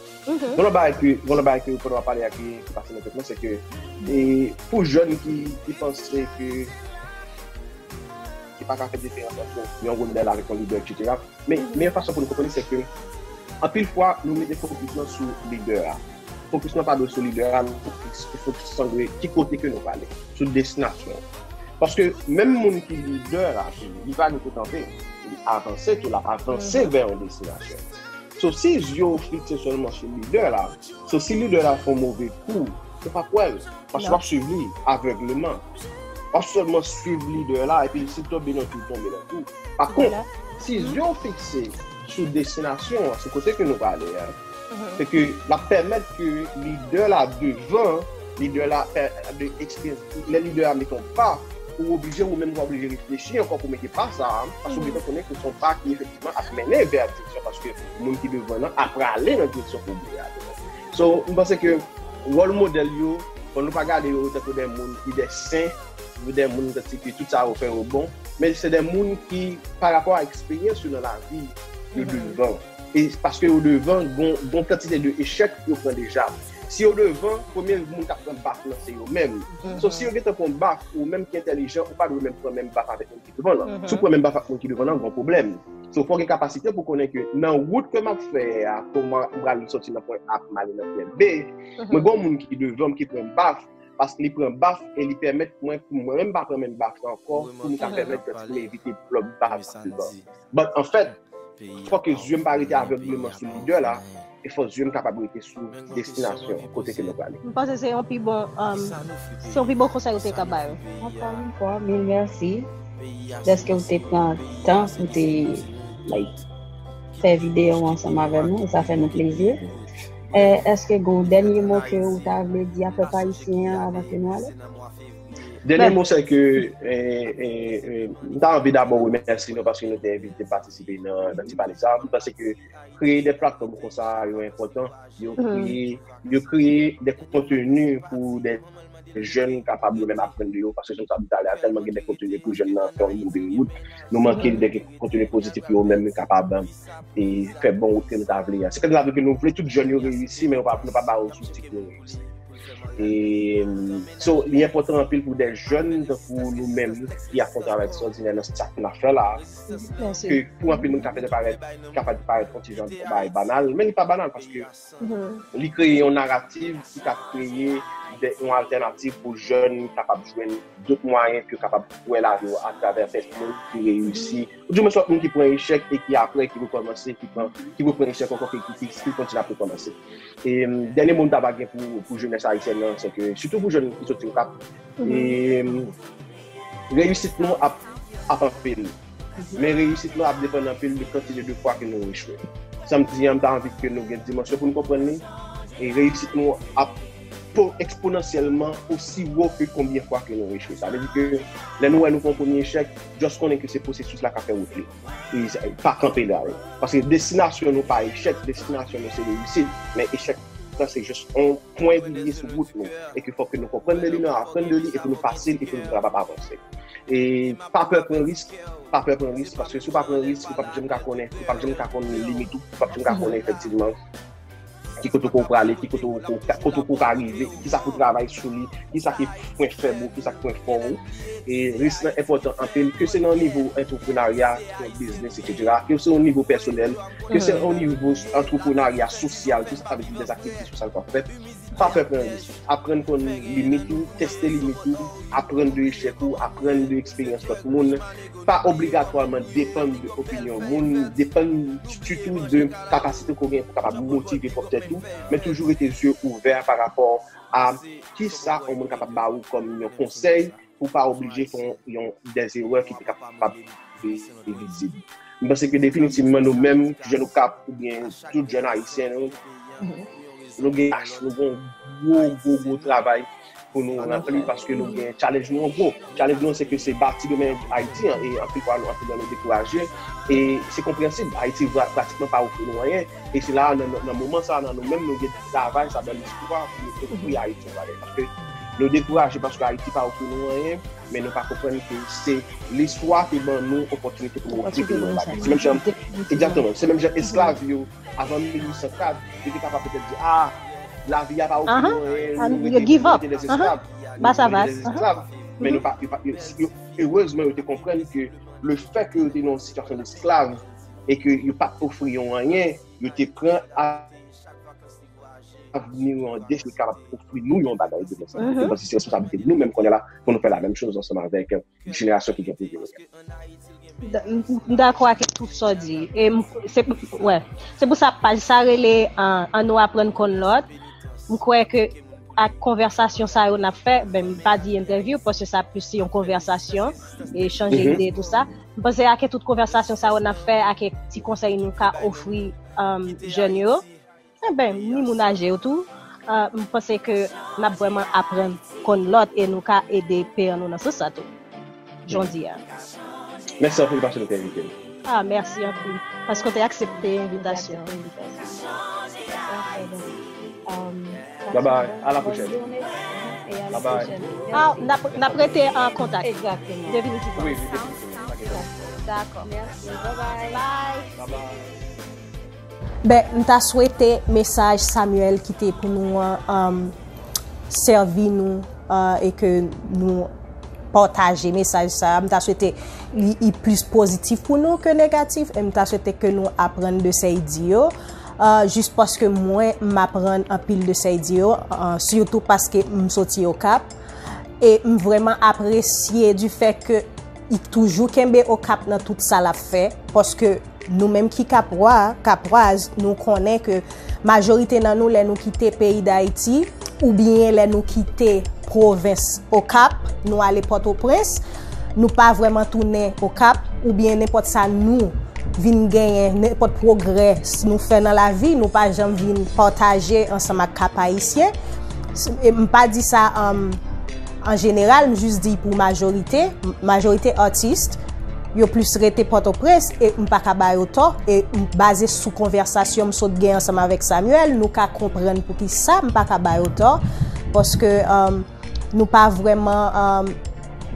Gon lòt bagay ke, gon lòt bagay ke pandan w ap pale a ki, ki pase nan tèt mwen, se ke, e, pou jèn ki, ki panse ke, ki pa ka fè diferans ant yon role model avèk yon lidè, et cetera. Men, meyè fason pou nou konprann li, se ke anpil fwa, nou mete fokis lan sou lidè a. Fokis lan pa dwe sou lidè a, nou fokis, fokis lan dwe ki kote ke nou prale, sou destinasyon. Paske menm moun ki lidè a, li pa rete kanpe, li avanse tou, l ap avanse vè yon destinasyon. So, si zye w fikse sèlman sou lidè la, so, si lidè la fè yon move kou, ou p ap wè l. Paske w ap swiv li avègleman. W ap sèlman swiv lidè la, epi si l tonbe nan twou, l tonbe nan twou. Pa kont, si zye w fikse sou destinasyon an, sou kote ke nou prale a, se ke l ap pèmèt ke lidè la devan, lidè la pè- de eksperyans, lè lidè a mete yon pa, ou oblije, ou menm ou oblije reflechi ankò pou mete pa sa a, paske ou gentan konnen ke se yon pa ki efektivman ap mennen vè direksyon, paske moun ki devan nan ap prale nan direksyon ke w vle ale. So, m panse ke role model yo, fò nou pa gade yo tankou de moun ki de sen, ou de moun tankou ki tout sa yo fè yo bon, men se de moun ki, pa rapò a eksperyans yo nan lavi, yo devan. E paske yo devan, gon, gon kantite de echèk yo pran deja. Si yo devan, premye moun k ap pran baf lan se yo menm. So, si yo gentan pran baf, ou menm ki entèlijan, ou pa dwe menm pran menm baf avèk moun ki devan lan. Si w pran menm baf ak moun ki devan lan, gon pwoblèm. So, fò w gen kapasite pou konnen ke nan wout ke m ap fè a, kòman m pral soti nan pwen A pou m ale nan pwen B, mwen gon moun ki devan m ki pran baf, paske li pran baf e li pèmèt mwen, pou mwen menm pa pran menm baf lan ankò, pou m ka pèmèt tèt mwen evite lòt baf devan. But anfèt, fò ke zye m pa rete avègleman sou lidè la, e fò zye m kapab rete sou destinasyon, kote ke nou prale. M panse se yon pi bon, um, se yon pi bon konsèy ou te ka ba yo. Ankò yon fwa, mil mèsi dèske ou te pran tan pou te, like, fè videyo ansanm avè nou, e sa fè nou plezi. E, èske gen yon dènye mo ke ou ta vle di a pèp ayisyen an avan ke nou ale? Dènye mo, se ke, e, e, e, m ta anvi dabò remèsye nou paske nou te envite m patisipe nan, nan ti pale sa. M panse ke kreye de platfòm konsa yo enpòtan. Yo kreye, yo kreye de konteni pou de jèn kapab yo menm aprann de yo, paske se sa m ta di talè a, tèlman gen de konteni pou jèn nan fè yon move wout. Nou manke de konteni pozitif pou yo menm kapab, e, fè bon wout ke nou ta vle a. Se sa k vle ke nou vle tout jèn yo reyisi, men nou pa, nou pa ba yo zouti pou yo reyisi. E, so, li enpòtan anpil pou de jèn tankou nou menm ki ap fè yon travay ekstraòdinè nan sa ke n ap fè la, ke pou anpil moun ka fè parèt, kapab parèt yon ti jan yon bagay banal, men li pa banal paske li kreye yon narativ ki ka kreye de, yon altènativ pou jèn kapab jwenn dòt mwayen pou yo kapab wè lavi yo atravè tèt moun ki reyisi. Ou di mwen sòt moun ki pran echèk e ki apre ki rekòmanse, ki pran, ki repran echèk ankò, ki, ki, ki, ki kontinye ap rekòmanse. E, dènye mo m ta va gen pou, pou jenès ayisyèn nan, se ke, sitou pou jèn ki soti Okap, e, reyisit nou ap, ap anpil. Men reyisit nou ap depann anpil de kantite de fwa ke nou echwe. Sa m di an, m ta anvi ke nou gen dimansyon pou nou konprann li. E reyisit nou ap po-, eksponansyèlman osi wo ke konbyen fwa ke nou echwe. Sa vle di ke lè nou wè nou fè yon premye echèk, just konnen ke se pwosesis la k ap fè wout li. E sa, pa kanpe la. Paske destinasyon nou pa echèk, destinasyon nou se reyisit. Men echèk la se jis yon pwen li ye sou wout nou. E ke fòk ke nou konprann de li, nou aprann de li, e pou nou pase l, e pou nou kapab avanse. E pa pè pran risk, pa pè pran risk, paske si w pa pran risk, ou p ap janm ka konnen, ou p ap janm ka konn limit ou, ou p ap janm ka konnen efektivman ki kote ou prale, ki kote ou, kote ou ka rive, ki sa pou travay sou li, ki sa ki pwen fèb ou, ki sa ki pwen fò ou. E risk lan enpòtan anpil, ke se nan nivo antreprenarya, ke se biznis, etsetera, ke se nan nivo pèsonèl, ke se nan nivo antreprenarya sosyal, tou sa, sa vle di de aktivite sosyal k ap fèt. Pa pè pran risk. Aprann konn limit ou, teste limit ou, aprann de echèk ou, aprann de eksperyans lòt moun. Pa obligatwaman depann de opinyon moun, depann sitou de kapasite ke w gen pou kapab motive pwòp tèt ou, men toujou rete zye ouvè pa rapò a kisa yon moun kapab ba ou kòm yon konsèy, pou w pa oblije fè yon, yon dèzerè ki te kapab vizib. M panse ke definitivman nou menm, jèn Okap oubyen tout jèn ayisyen, nou, nou gen tach, nou gen yon gwo, gwo, gwo travay pou nou ranpli paske nou gen challenge nou an gwo. Challenge nou an se ke se bati demen Ayiti an, e anpil fwa nou, anpil nan nou dekouraje. E se konprensib, Ayiti pra-, pratikman pa ofri nou anyen. E se la, nan, nan, nan moman sa, nan nou menm, nou gen travay sa, nan lespwa pou nou ofri Ayiti yon bagay. Paske nou dekouraje paske Ayiti pa ofri nou anyen, men nou pa konprann ke se listwa te ban nou opòtinite pou nou ofri peyi nou bagay. Se menm jan, egzakteman, se menm jan esklav yo, avan mil uit san kat, yo te kapab petèt di, ah, lavi a pa ofri nou anyen, nou rete, nou rete lèzesklav. Nou rete lèzesklav. Men nou pa, yo pa, yo, yo, erezman, yo te konprann ke le fè ke yo te nan yon sitiyasyon desklav e ke yo pa t ofri yo anyen, yo te pran avni yo an dech, yo kapab ofri nou yon bagay demen sa. Mwen panse se responsablite nou menm kounye a la pou nou fè la menm choz ansanm avèk jenerasyon ki gen pou vini an. M, m dakò ak tout sa w di. E m, se, wè. Se pou sa paj sa rele, ah, Ann nou aprann konn lòt. M kwè ke ak konvèsasyon sa yo n ap fè, ben, m pa di entèvyou, paske sa plis se yon konvèsasyon, e chanje ide, tou sa. M panse ak tout konvèsasyon sa yo n ap fè, ak ti konsèy nou ka ofri, um, jèn yo, enben, ni moun aje yo tou, uh, m panse ke n ap vrèman aprann konn lòt e nou ka ede peyi nou nan sans sa tou. Jan w di a. Mèsi anpil paske nou te envite m. Ah, mèsi anpil. Paske w te aksepte envitasyon an. Bye bye. À la prochaine. Bye bye. Ah, n ap, n ap rete an kontak. Egzakteman. Definitivman. Wi, wi, definitivman. Pa gen pwoblèm. Dakò. Mèsi. Bye bye. Bye. Bye bye. Ben, m ta swete mesaj Samuel kite pou nou an, um, sèvi nou, uh, e ke nou pataje mesaj sa a. M ta swete li, li plis pozitif pou nou ke negatif, e m ta swete ke nou aprann de sa l di yo. Uh, jis paske mwen, m aprann anpil de sa l di yo, uh, sitou paske m soti Okap. E m vrèman apresye di fè ke li toujou kenbe Okap nan tout sa l ap fè, paske nou menm ki Kapwa, Kapwaz, nou konnen ke majorite nan nou, lè nou kite peyi Dayiti, oubyen lè nou kite pwovens Okap, nou ale Pòtoprens, nou pa vrèman tounen Okap, oubyen nenpòt sa nou vin genyen, nenpòt pwogrè nou fè nan lavi, nou pa janm vin pataje ansanm ak Kap-Ayisyen. E m pa di sa, um, an jeneral, m jis di pou majorite, majorite atis, yo plis rete Pòtoprens, e m pa ka ba yo tò, e m baze sou konvèsasyon m sot gen ansanm avèk Samuel, nou ka konprann poukisa m pa ka ba yo tò, paske, um, nou pa vrèman, um,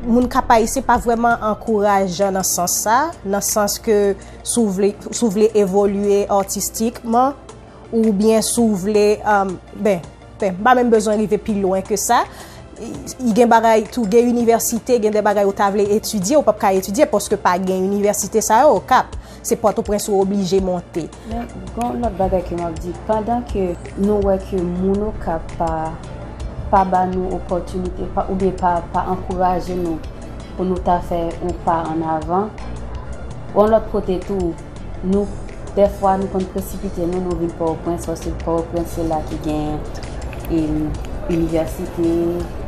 moun Kap-Ayisyen pa vrèman ankourajan nan sans sa, nan sans ke si w vle, si w vle evolye atistikman, oubyen si w vle, um, ben, M pa menm bezwen rive pi lwen ke sa. I gen bagay tou, gen inivèsite, gen de bagay ou ta vle etidye, ou p ap ka etidye paske pa gen inivèsite sa yo Okap. Se Pòtoprens ou oblije monte. Men gen yon lòt bagay ke m ap di, pandan ke nou wè ke moun Okap pa, pa ba nou opòtinite, pa, oubyen pa, pa ankouraje nou pou nou ta fè yon pa an avan, yon lòt kote tou, nou, dèfwa, nou konn presipite nou, nou vin Pòtoprens, paske Pòtoprens, se la ki gen, em, inivèsite,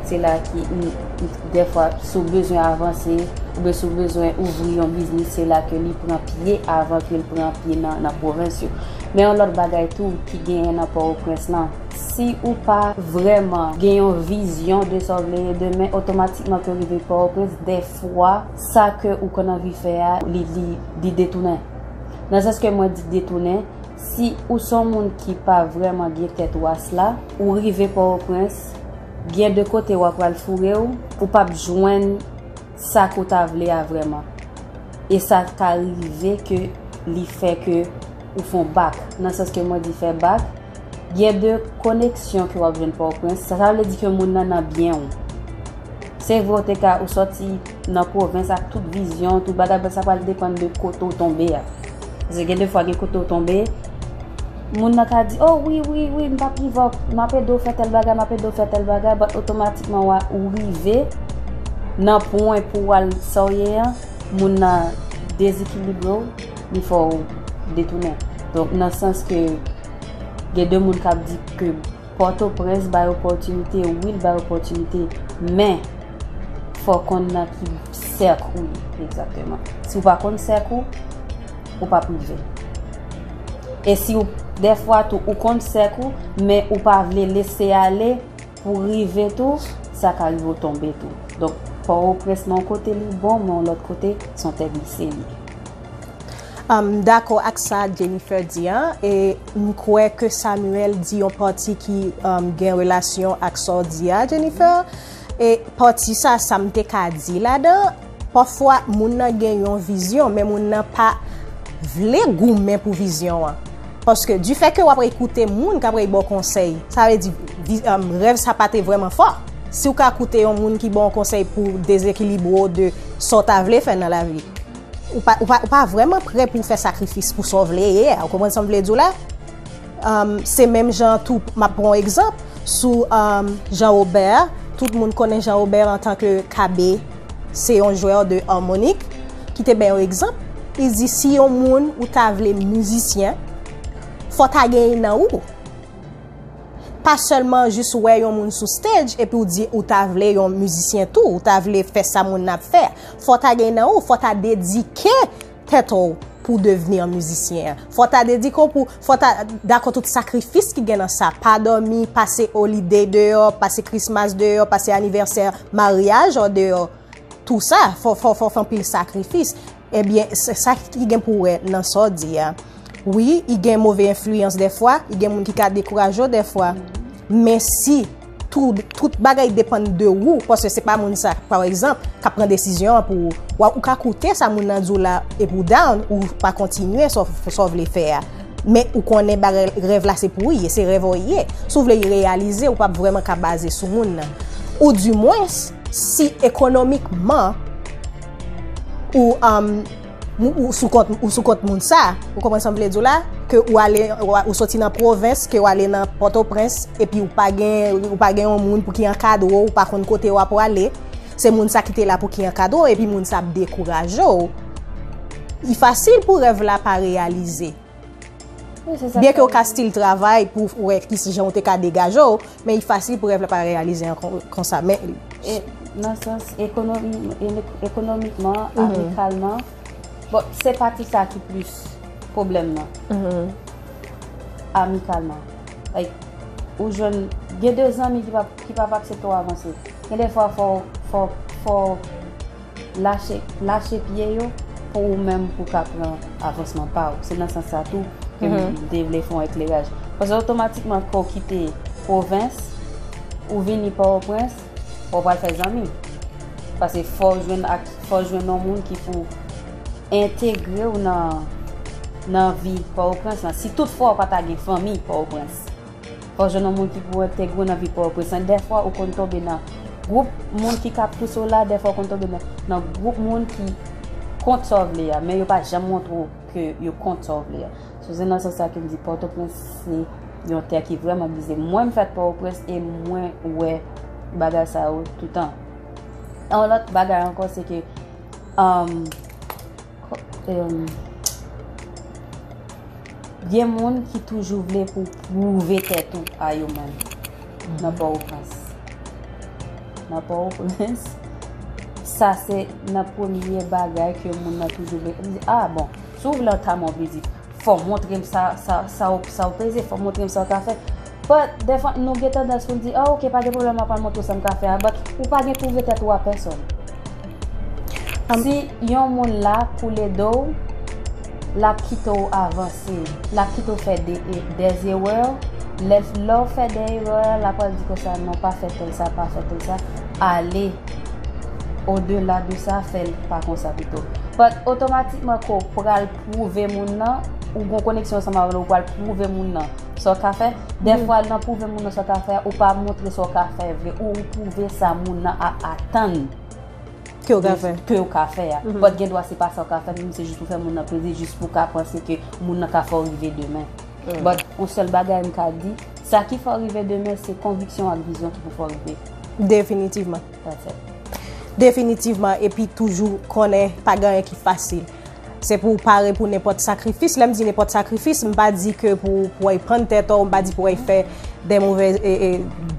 se la ki, m, m, dèfwa, si w bezwen avanse, oubyen si w bezwen ouvri yon biznis, se la ke li pran pye avan ke l pran pye nan, nan pwovens yo. Men yon lòt bagay tou ki genyen nan Pòtoprens lan, si ou pa vrèman gen yon vizyon de sa w vle ye demen, otomatikman ke w rive Pòtoprens, dèfwa, sa ke ou konn anvi fè a, li, li, li detounen. Nan sans ke mwen di detounen, si ou se yon moun ki pa vrèman gen tèt ou asla, ou rive Pòtoprens, gen de kote w ap pral foure w, ou p ap jwenn sa ke w ta vle a vrèman. E sa ka rive ke li fè ke ou fè yon bak. Nan sans ke mwen di fè bak, gen de koneksyon ke w ap jwenn Pòtoprens. Sa, sa vle di ke moun nan nan byen w. Se vre, w te ka, ou sòti nan pwovens ak tout vizyon, tout bagay, men sa pral depann de kote w tonbe a. Paske gen de fwa, gen kote w tonbe, moun nan ka di, "Oh, wi, wi, wi, m p ap give up, m ap ede w fè tèl bagay, m ap ede w fè tèl bagay," but otomatikman, w a, ou rive nan pwen pou w al sa w ye an, moun nan dezekilibre w, li fè w detounen. Donk, nan sans ke gen de moun k ap di ke Pòtoprens bay opòtinite, wi, l bay opòtinite, men fò w konn nan ki sèk ou ye, egzakteman. Si w pa konn sèk ou, ou p ap rive. E si w, dèfwa tou, ou konn sèk ou, men ou pa vle lese ale pou rive tou, sa ka rive w tonbe tou. Donk, Pòtoprens nan yon kote li bon, men yon lòt kote, se yon tè glise li ye. M dakò ak sa Jennifer di a, e m kwè ke Samuel di yon pati ki, um, gen relasyon ak sa w di a, Jennifer. E pati sa, sa m te ka di ladan, pafwa moun nan gen yon vizyon, men moun nan pa vle goumen pou vizyon an. Paske difè ke w ap koute moun k ap ba w konsèy, sa vle di vi-, um, rèv sa pa te vrèman fò. Si w ka koute yon moun ki ba w konsèy pou dezekilibre w de sa w ta vle fè nan lavi, ou pa, ou pa, ou pa vrèman prè pou w fè sakrifis pou sa w vle ye a. Ou konprann sa m vle di w la? Um, se menm jan tou, m ap pran yon egzanp sou, um, Jean Robert. Tout moun konnen Jean Robert antanke K B, se yon jwè de armonik, ki te bay yon egzanp. Li di, si yon moun ou ta vle mizisyen, fò ta genyen nan ou. Pa sèlman jis wè yon moun sou stage epi w di ou ta vle yon mizisyen tou, ou ta vle fè sa moun nan ap fè. Fò ta gen nan ou, fò ta dedike tèt ou pou w devni yon mizisyen. Fò ta dedike w pou, fò ta dakò tout sakrifis ki gen nan sa. Pa dòmi, pase holiday deyò, pase Christmas deyò, pase anivèsè maryaj ou deyò. Tou sa, fò, fò, fò fè anpil sakrifis. Ebyen, se sa ki gen pou wè nan sa w di a. Wi, i gen move enfliyans dèfwa, i gen moun ki ka dekouraje w dèfwa. Men si tou, tout bagay depann de ou, paske se pa moun sa, pa egzanp, k ap pran desizyon an pou ou. Wa, ou ka koute sa moun nan di w la epi w down, ou pa kontinye sa w, sa w vle fè a. Men ou konnen bagay, rèv la se pou ou ye, se rèv ou ye. Si w vle reyalize, ou p ap vrèman ka baze sou moun nan. Oudimwens, si ekonomikman ou, um, ou, ou sou kont, ou sou kont moun sa, ou konprann sa m vle di w la, ke ou ale, ou, ou soti nan pwovens, ke ou ale nan Pòtoprens, epi ou pa gen, ou pa gen yon moun pou ki ankadre w, ou pa konn kote w ap prale, se moun sa ki te la pou ki ankadre w, epi moun sa ap dekouraje w. Li fasil pou rèv la pa reyalize. Wi, se sa. Byen ke w ka still travay pou w wè ki jan w te ka degaje w, men li fasil pou rèv la pa reyalize an kon, konsa. Men, e, nan sans ekonomi, e, ekonomikman, mhm, amikalman, bon, se pati sa ki plis pwoblèm nan. Mhm. Amikalman. Like, ou jwenn, gen de zanmi ki pa, ki p ap aksepte w avanse. Gen de fwa, fò, fò, fò lache, lache pye yo pou ou menm pou w ka pran avansman pa w. Se nan sans sa tou ke m, mhm, te vle fè yon ekleraj. Paske otomatikman ke w kite pwovens, ou vini Pòtoprens, ou pral fè zanmi. Paske fò w jwenn ak, fò w jwenn yon moun ki pou entegre w nan, nan vi Pòtoprens lan. Si toutfwa ou pa ta gen fanmi Pòtoprens, Ou jwenn yon moun ki pou entegre w nan vi Pòtoprens lan. Dèfwa, ou konn tonbe nan gwoup moun ki ka pouse w la, dèfwa, ou konn tonbe nan, nan gwoup moun ki kont sa w vle a, men yo pa janm montre w ke yo kont sa w vle a. So, se nan sans sa ke m di Pòtoprens se yon tè ki vrèman brize. Mwen, m fèt Pòtoprens e mwen wè bagay sa yo toutan. Yon lòt bagay ankò, se ke, um, ko- um, gen moun ki toujou vle pou pwouve tèt ou a yo menm nan Pòtoprens. Nan Pòtoprens, sa se nan premye bagay ke moun nan toujou vle. M di, ah bon, si w vle antanmen yon vizit, fò w montre m sa, sa, sa, w- sa w peze, fò w montre m sa w ka fè. But, dèfwa, nou gen tandans pou n di, oh, ok, pa gen pwoblèm, m ap al montre w sa m ka fè a. But, ou pa gen pwouve tèt ou a pèsòn. Si yon moun la pou l ede w, l ap kite w avanse. L ap kite w fè de, e, des erreurs. Lè, lè w fè de erè, l ap pral di konsa, non, pa fè tèl sa, pa fè tèl sa. Ale odela de sa, fè l pa konsa pito. But otomatikman ke w pral pwouve moun nan, ou gon koneksyon ansanm avè l, ou pral pwouve moun nan sa w ka fè. Dèfwa, nan pwouve moun nan sa w ka fè a, ou pa montre sa w ka fè vre, ou pwouve sa moun nan ap atann Ke w ka fè. ke w ka fè a. But gen dwa se pa sa w ka fè, men se jis pou fè moun nan plezi, jis pou w ka panse ke moun nan ka fè w rive demen. But yon sèl bagay m ka di, sa ki fè w rive demen, se konviksyon ak vizyon ki pou fè w rive. Definitivman. That's it. Definitivman, epi toujou konnen pa gen anyen ki fasil. Se pou w pare pou nenpòt sakrifis. Lè m di nenpòt sakrifis, m pa di ke pou, pou w al prann tèt ou, m pa di pou w al fè de move, e, e,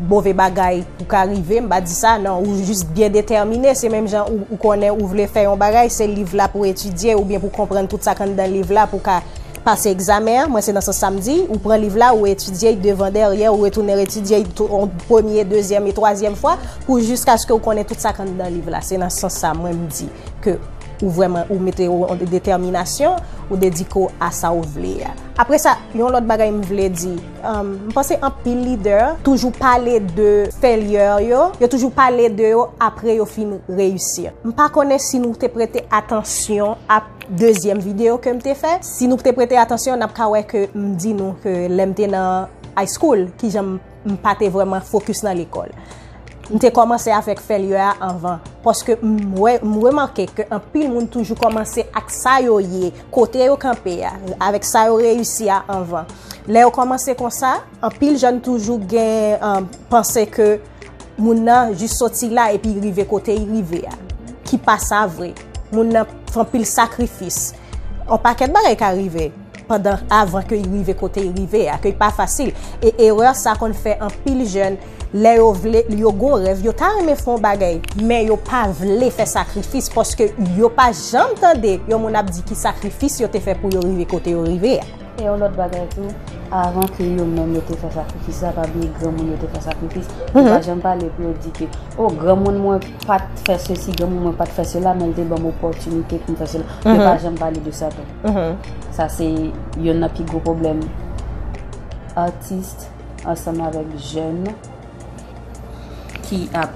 move bagay pou ka rive, m pa di sa, non, ou jis byen detèmine, se menm jan ou, ou konnen ou vle fè yon bagay, se liv la pou w etidye oubyen pou w konprann tout sa k anndan liv la pou w ka pase egzamen an, mwen se nan sans sa m di, ou pran liv la, ou etidye l devan dèyè, ou retounen etidye l tou- on premye, dezyèm e twazyèm fwa, pou jiskaske ou konnen tout sa k anndan liv la. Se nan sans sa mwen m di ke ou vrèman, ou mete yon detèminasyon, ou dedike w a sa ou vle a. Apre sa, yon lòt bagay m vle di, um, m panse anpil lidè toujou pale de failure yo, yo toujou pale de yo apre yo fin reyisi. M pa konnen si nou te prete atansyon a dezyèm videyo ke m te fè. Si nou te prete atansyon, n ap ka wè ke m di nou ke lè m te nan high school, kijan m, m pa te vrèman focus nan lekòl. M te kòmanse avèk failure a anvan. Paske m wè, m remake ke anpil moun toujou kòmanse ak sa yo ye, kote yo kanpe a, avèk sa yo reyisi a anvan. Lè yo kòmanse konsa, anpil jèn toujou gen, um, panse ke moun nan jis soti la epi rive kote l rive a. Ki pa sa vre. Moun nan fè anpil sakrifis. On pakèt bagay ka rive pandan, avan ke l rive kote l rive a, ke l pa fasil. E erè sa konn fè anpil jèn, lè yo vle, yo gon rèv, yo ta renmen fè yon bagay, men yo pa vle fè sakrifis paske yo pa janm tande yon moun ap di ki sakrifis yo te fè pou yo rive kote yo rive a. E yon lòt bagay tou, avan ke yo menm yo te fè sakrifis la, pa bliye granmoun yo te fè sakrifis. Yo pa janm pale pou yo di ke, oh, granmoun mwen pa t fè sesi, granmoun mwen pa t fè sela, men l te ban m opòtinite pou m fè sela. Yo pa janm pale de sa tou. Sa se yonn nan pi gwo pwoblèm atis ansanm avèk jèn ki ap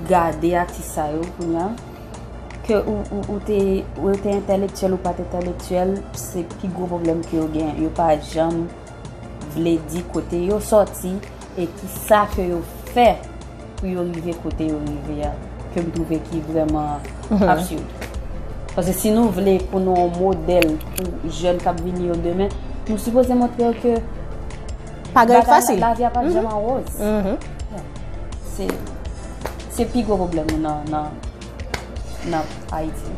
gade atis sa yo kounye a. Ke ou, ou, ou te, ou te entèlektyèl ou pa t entèlektyèl, se pi gwo pwoblèm ke yo gen. Yo pa janm vle di kote yo sòti e ki sa ke yo fè pou yo rive kote yo rive a, ke m twouve ki vrèman absid. Paske si nou vle pou nou yon modèl pou jèn k ap vini yo demen, nou sipoze montre yo ke Pa gen bagay fasil. Lavi a pa janm an wòz. Se, se pi gwo pwoblèm nou nan, nan, nan Ayiti.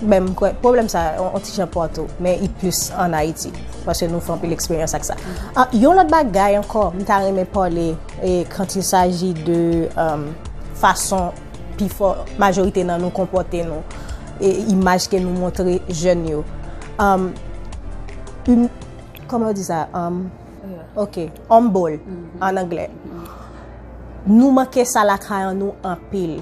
Ben, m kwè pwoblèm sa, on, on ti jan patou, men i plis an Ayiti, paske nou fè anpil eksperyans ak sa. Ah, yon lòt bagay ankò, m ta renmen pale, e, quand il s'agit de, um, fason pifò majorite nan nou konpòte nou, e imaj ke nou montre jèn yo. Um, une, kòman yo di sa? Um, ok, humble, an anglè. Nou manke sa lakay an nou anpil.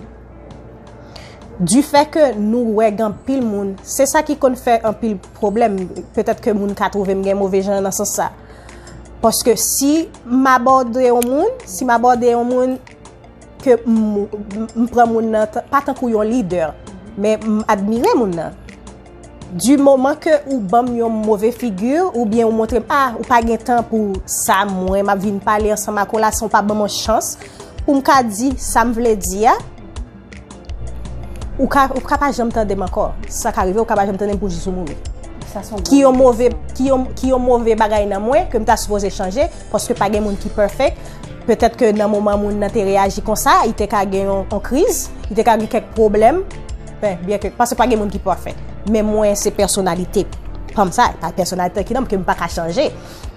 Du fait que nou wè gen anpil moun, se sa ki konn fè anpil pwoblèm. Petèt ke moun ka twouve m gen move jan nan sans sa. Paske si m abòde yon moun, si m abòde yon moun, ke m, m, m pran moun nan t- pa tankou yon lidè, men m admire moun nan. Du moment ke ou ban m yon move figi, oubyen ou montre m, ah, ou pa gen tan pou sa, mwen, m ap vin pale ansanm ak ou la, san w pa ban m yon chans pou m ka di sa m vle di a, ou ka, ou ka pa janm tande m ankò. Sa ka rive, ou ka pa janm tande m pou jis ou mouri. Sa se yon Ki yon gwo move, kesyon. ki yon, ki yon move bagay nan mwen ke m ta sipoze chanje, paske pa gen moun ki perfect. Petèt ke nan moman moun nan te reyaji konsa, li te ka gen yon, yon kriz, li te ka gen kèk pwoblèm. Ben, byen ke, paske pa gen moun ki pafè. Men mwen, se pèsonalite pa m sa, pa pèsonalite ki nan m ke m pa ka chanje.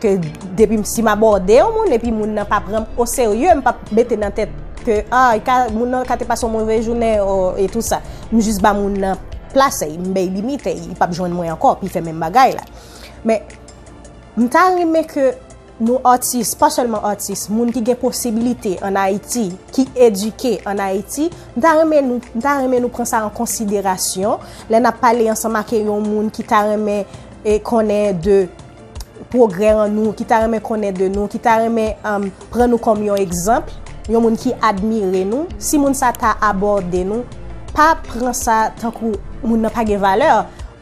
Ke depi m, si m abòde yon moun epi moun nan pa pran m oserye, m p ap mete nan tèt ke, ah, li ka, moun nan ka te pase yon move jounen, o, e tou sa. M jis ba moun nan plas, m bay limit, li p ap jwenn mwen ankò, pou l fè menm bagay la. Men, m ta renmen ke nou atis, pa sèlman atis, moun ki gen posibilite ann Ayiti, ki edike ann Ayiti, m ta renmen nou, m ta renmen nou pran sa an konsiderasyon lè n ap pale ansanm ak yon moun ki ta renmen, e, konnen de pwogrè an nou, ki ta renmen konnen de nou, ki ta renmen, um, pran nou kòm yon egzanp, yon moun ki admire nou. Si moun sa ta abòde nou, pa pran sa tankou moun nan pa gen valè,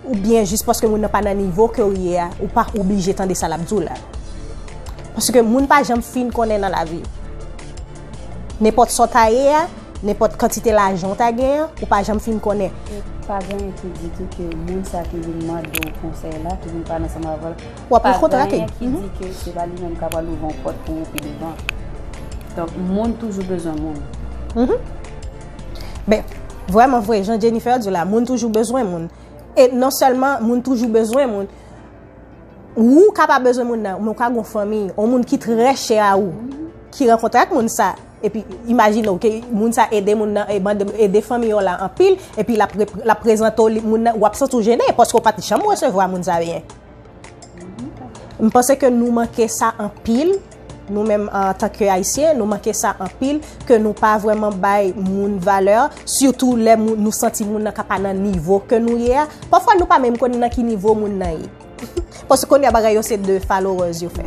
oubyen jis paske moun nan pa nan nivo ke w ye a, ou pa oblije tande sa l ap di w la. Paske moun pa janm fin konnen nan lavi. Nenpòt sa w ta ye a, nenpòt kantite lajan w ta gen an, ou pa janm fin konnen. E pa gen anyen ki di tou ke moun sa ki vin mande w konsèy la, ki vin pale ansanm avè w, W ap pa gen anyen ki di ke se pa li menm k ap ouvri yon pòt pou ou pi devan. Donk, moun toujou bezwen moun. Mhm. Ben, vrèman vre, jan Jennifer di la, moun toujou bezwen moun. E non sèlman moun toujou bezwen moun, ou ka pa bezwen moun nan, men ou ka gen yon fanmi, yon moun ki trè chè a ou, ki rankontre ak moun sa, epi imajine w ke moun sa ede moun nan, e, mande, ede fanmi w la anpil, epi l ap re-, l ap prezante w li, moun nan, w ap santi w jennen, paske w pa t janm resevwa moun sa byen. M panse ke nou manke sa anpil, nou menm antanke Ayisyen, nou manke sa anpil, ke nou pa vrèman bay moun valè, sitou lè moun, nou santi moun nan ka pa nan nivo ke nou ye a. Pafwa nou pa menm konn nan ki nivo moun nan ye. Paske kounye a bagay yo se de followers yo fè.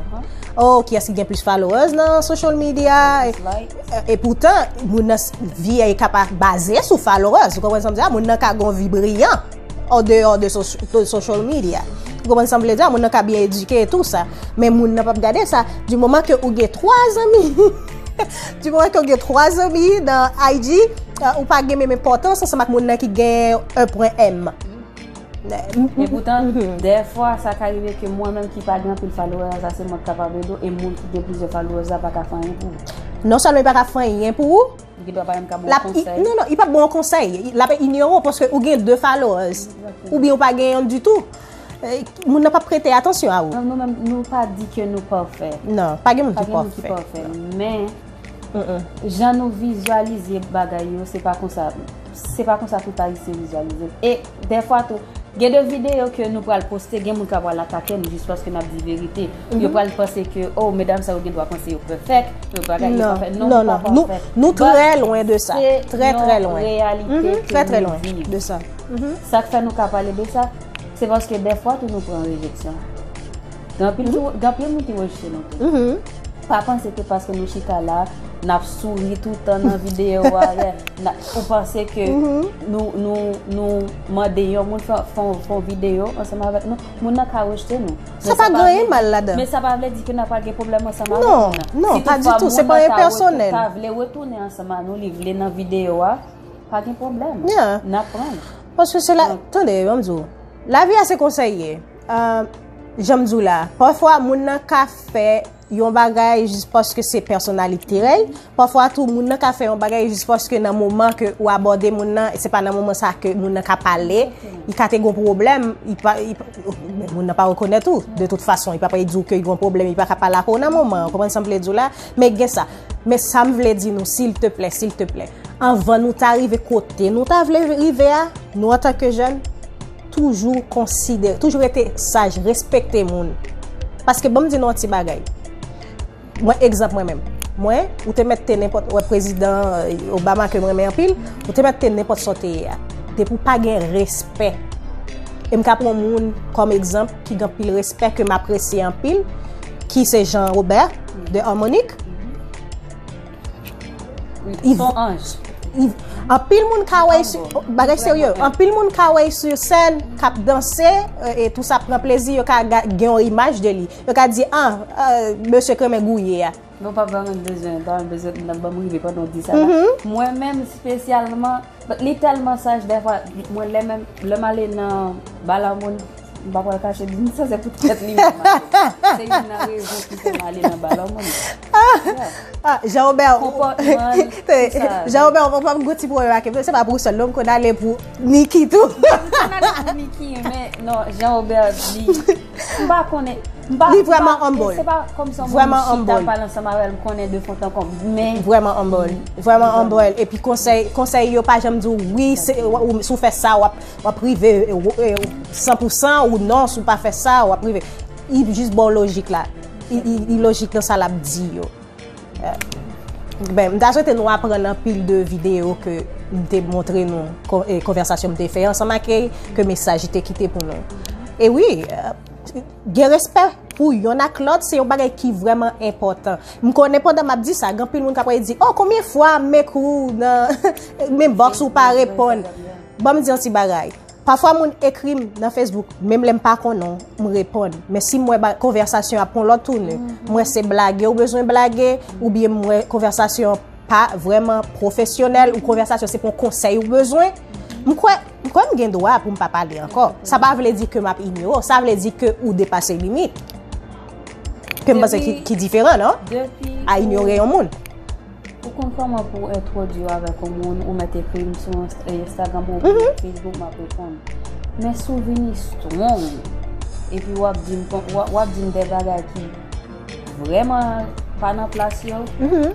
Oh, kiyès ki gen plis followers nan social media? E, e poutan, moun nan s-, vi a ka pa baze sou followers. Ou konprann sa m di a? Moun nan ka gen yon vi briyan an deyò de, soc-, de social media. Ou konprann sa m vle di a? Moun nan ka byen edike e tou sa. Men moun nan p ap gade sa. Du moment ke ou gen twa zanmi, du moment ke ou gen twa zanmi nan I G, ou pa gen menm enpòtans ansanm ak moun nan ki gen un point M. E poutan, dèfwa, sa ka rive ke mwen menm ki pa gen anpil followers, sa se mwen k kapab ede w, e moun ki gen plizyè followers la pa ka fè anyen pou ou. Non sèlman li pa ka fè anyen pou ou, Li gen dwa pa menm ka ba w konsèy. Non, non, li p ap ba w konsèy. L ap inyore w paske ou gen de followers. Oubyen ou pa gen yonn ditou. Eh, moun nan p ap prete atansyon a ou. Non, nou menm, nou pa di ke nou pafè. Non, pa gen moun ki pafè. Men, jan nou vizyalize bagay yo, se pa konsa, se pa konsa tout Ayisyen vizyalize l. E dèfwa tou, gen de videyo ke nou pral poste, gen moun k ap pral atake n jis paske n ap di verite. Yo pral panse ke, oh, medam sa yo gen dwa panse yo pèfèk, yo bagay, yo pafè. Non, nou pa pafè. Nou trè lwen de sa. Trè, trè lwen. Trè, trè lwen de sa. Sa k fè nou ka pale de sa, se paske dèfwa tou nou pran rejeksyon. Gen anpil tou, gen anpil moun ki rejte nou tou. Pa panse ke paske nou chita la, n ap souri toutan nan videyo a, yeah, n ap, ou panse ke nou, nou, nou mande yon moun fè, fè, fè yon videyo ansanm avèk nou, moun nan ka rejte nou. Sa pa gen anyen mal ladan. Men sa pa vle di ke n ap pral gen pwoblèm ansanm avèk moun nan. Non, non, pa ditou, se pa yon pèsonèl. Si toutfwa moun nan ta vle retounen ansanm a nou, li vle nan videyo a, pa gen pwoblèm. N ap pran l. Paske se la, tande, ban m di w, lavi a se konsa l ye. Ah, jan m di w la, pafwa moun nan ka fè yon bagay jis paske se pèsonalite l. Pafwa tou, moun nan ka fè yon bagay jis paske nan moman ke ou abòde moun nan, se pa nan moman sa ke moun nan ka pale, li ka te gon pwoblèm, li pa, li pa, men moun nan pa rekonèt ou. De tout fason, li pa pral di w ke li gon pwoblèm, li pa ka pale ak ou nan moman an. Ou konprann sa m vle di w la? Men gen sa. Men sa m vle di nou, silteplè, silteplè, anvan nou ta rive kote nou ta vle rive a, nou antanke jèn, toujou konsidere, toujou rete saj, respekte moun. Paske ban m di nou yon ti bagay. Mwen, egzanp mwen menm. Mwen, ou te mèt te nenpòt, wè prezidan, eh, Obama ke m renmen anpil, ou te mèt te nenpòt sa w te ye a. Depi w pa gen respè. E m ka pran moun kòm egzanp ki gen anpil respè, ke m apresye anpil, ki se Jean Robert de Harmonik. Wi, se yon anj. Anpil moun ka wè l sou bagay serye. Anpil moun ka wè l sou sèn, k ap danse, e tou sa, pran plezi, yo ka gen yon imaj de li. Yo ka di, ah, mesye Kremen gouye a. Mwen pa vrèman bezwen, pa bezwen nan ban m rive pandan w di sa la. Mwen menm espesyalman, li tèlman saj dèfwa, mwen lè menm, lè m ale nan bal a moun, m pa pral kache di m sa se pou tèt li menm. Se youn nan rezon ki fè m ale nan bal a moun. Ah, Jean Robert, Jean Robert, ou pa m gouti pou remake, se pa pou sèl non, m konn ale pou Niki tou. M konn ale pou Niki, men non, Jean Robert, li, m pa konnen. Li vrèman humble. Se pa kòmsi yon moun chita m pale ansanm avè l, m konnen de fon an konm. Men. Vrèman humble. Vrèman humble. Epi konsèy, konsèy yo pa janm di w wi, si w fè sa, w ap, w ap rive san pou san, ou non, si w pa fè sa, w ap rive. Li jis ba w lojik la. Li lojik nan sa l ap di yo. Ben, m ta swete nou aprann anpil de videyo ke m te montre nou, konvèsasyon m te fè ansanm ak Ray, ke mesaj li te kite pou nou. E wi, gen respè pou yonn ak lòt, se yon bagay ki vrèman enpòtan. M konnen pandan m ap di sa, gen anpil moun k ap di, oh, konbyen fwa m ekri w nan inbox ou pa reponn? Ban m di yon ti bagay. Pafwa moun ekri m nan Facebook, menm lè m pa konnen w, m reponn. Men si m wè konvèsasyon ap pran lòt tounen, m wè se blage ou bezwen blage, oubyen m wè konvèsasyon pa vrèman pwofesyonèl, ou konvèsasyon se pou yon konsèy ou bezwen, m kwè, m kwè m gen dwa pou m pa pale ankò. Sa pa vle di ke m ap inyore w, sa vle di ke ou depase limit. Ke m panse ki diferan, non? A inyore yon moun. Ou konn kòman pou w entwodui w avèk yon moun, ou mèt ekri m sou Instagram oubyen Facebook, m ap reponn. Men si w vini strong, epi w ap di m, w ap di m de bagay ki vrèman pa nan plas yo,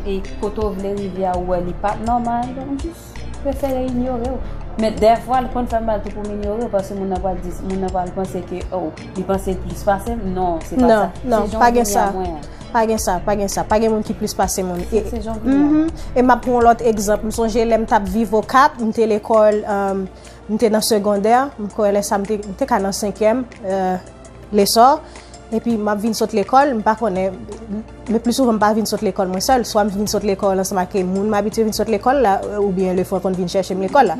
e kote w vle rive a, ou wè li pa t nòmal, donk m jis prefere inyore w. Men dèfwa, l konn fè m mal tou pou m inyore w, paske moun nan pral di, moun nan pral panse ke, oh, li panse l plis pase m. Non, se pa sa. Se jan w vini a mwen an. Pa gen sa, pa gen sa. Pa gen moun ki plis pase moun. E m ap pran yon lòt egzanp. M sonje lè m t ap viv Okap, m te lekòl, m te nan segondè, m kwè lè sa m te, m te ka nan senkyèm lesò. Epi m ap vin sot lekòl, m pa konnen, le pli souvan m pa vin sot lekòl mwen sèl. Swa m vin sot lekòl ansanm ak moun m abitye vin sot lekòl la, oubyen lefwa konn vin chèche m lekòl la.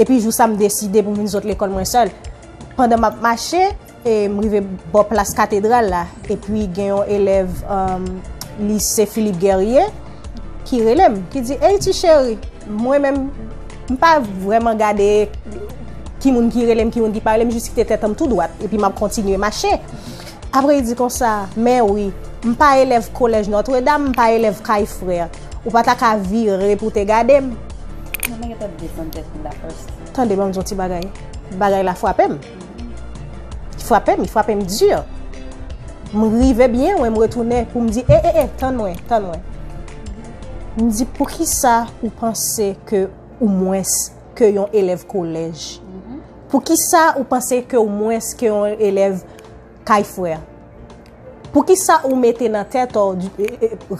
Epi jou sa m deside pou m vin sot lekòl mwen sèl. Pandan m ap mache, e m rive bò plas katedral la, epi gen yon elèv lise Philippe Guerrier ki rele m, ki di, ey ti cheri, mwen menm, m pa vrèman gade ki moun ki rele m, ki moun ki pa rele m, m jis kite tèt an m tou dwat, epi m ap kontinye mache. Apre li di konsa, men wi, m pa elèv kolèj Notre Dame, m pa elèv kay frè. Ou pa ta ka vire pou te gade m. Mwen gentan desann tèt mwen la first. Tande, ban m di yon ti bagay. Bagay la frape m. Li frape m, li frape m di. M rive byen, wè m retounen pou m di, e, e, e, tann mwen, tann mwen. M di, poukisa ou panse ke ou mwens ke yon elèv kolèj? Poukisa ou panse ke ou mwens ke yon elèv kay frè? Poukisa ou mete nan tèt ou,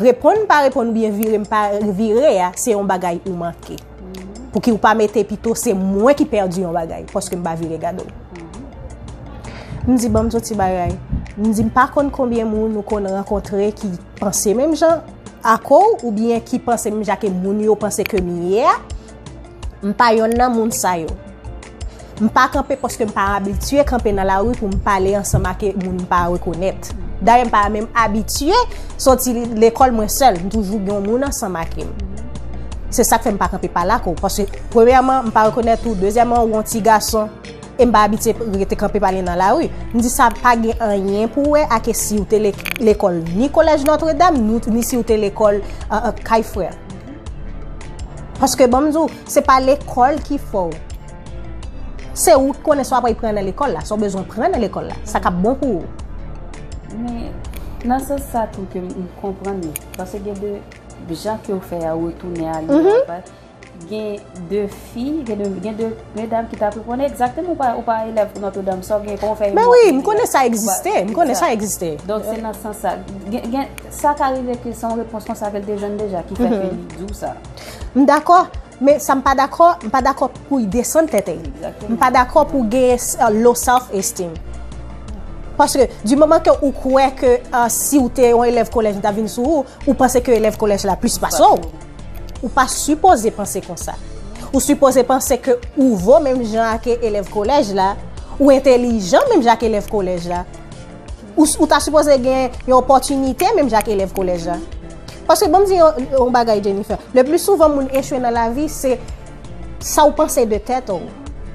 reponn m pa reponn oubyen vire m pa vire a, se yon bagay ou manke? Pouki ou pa mete pito se mwen ki pèdi yon bagay, paske m pa vire gade w? M di, ban m di w ti bagay. M di, m pa konn konbyen moun ou konn rankontre ki panse menm jan ak ou, oubyen ki panse menm jan ke moun yo panse ke m ye a. M pa yonn nan moun sa yo. M pa kanpe paske m pa abitye kanpe nan lari pou m pale ansanm ak moun m pa rekonèt. Dayè, m pa menm abitye soti lekòl mwen sèl. M toujou gen yon moun ansanm ak m. Se sa k fè m pa kanpe pale ak ou. Paske, premyèman, m pa rekonèt ou. Dezyèmman, ou yon ti gason. E m pa abitye rete kanpe pale nan lari. M di sa pa gen anyen pou wè ak si w te le-, lekòl ni kolèj Notre Dame, ni, ni si w te lekòl, euh, euh, kay frè. Paske, ban m di w, se pa lekòl ki fè w. Se ou ki konnen sa w ap pran nan lekòl la, sa w bezwen pran nan lekòl la, sa k ap bon pou ou. Men, nan sans sa tou ke m konprann li. Paske gen de jan ke w fè a, retounen ale a, gen de fi, gen de, gen de medam ki t ap reponn egzakteman, ou pa, ou pa elèv Notre Dame, sa w gen, kòman w fè. Men wi, m konnen sa egziste, m konnen sa egziste. Donk, se nan sans sa. Gen, gen, sa ka rive ke se yon repons konsa ke l te jwenn deja, ki fè ke li di w sa. M dakò, men sa m pa dakò, m pa dakò pou l desann tèt li. M pa dakò pou gen low self esteem. Paske, di moman ke ou kwè ke, euh, si w te yon elèv kolèj, m ta vin sou ou, ou panse ke elèv kolèj la plis pase w. Ou pa sipoze panse konsa. Ou sipoze panse ke ou vo menm jan ak elèv kolèj la, ou entelijan menm jan ak elèv kolèj la. Ou, ou ta sipoze gen yon opòtinite menm jan ak elèv kolèj la. Paske bon, m di yon, yon bagay, Jennifer. Le pli souvan moun echwe nan lavi, se sa ou panse de tèt ou.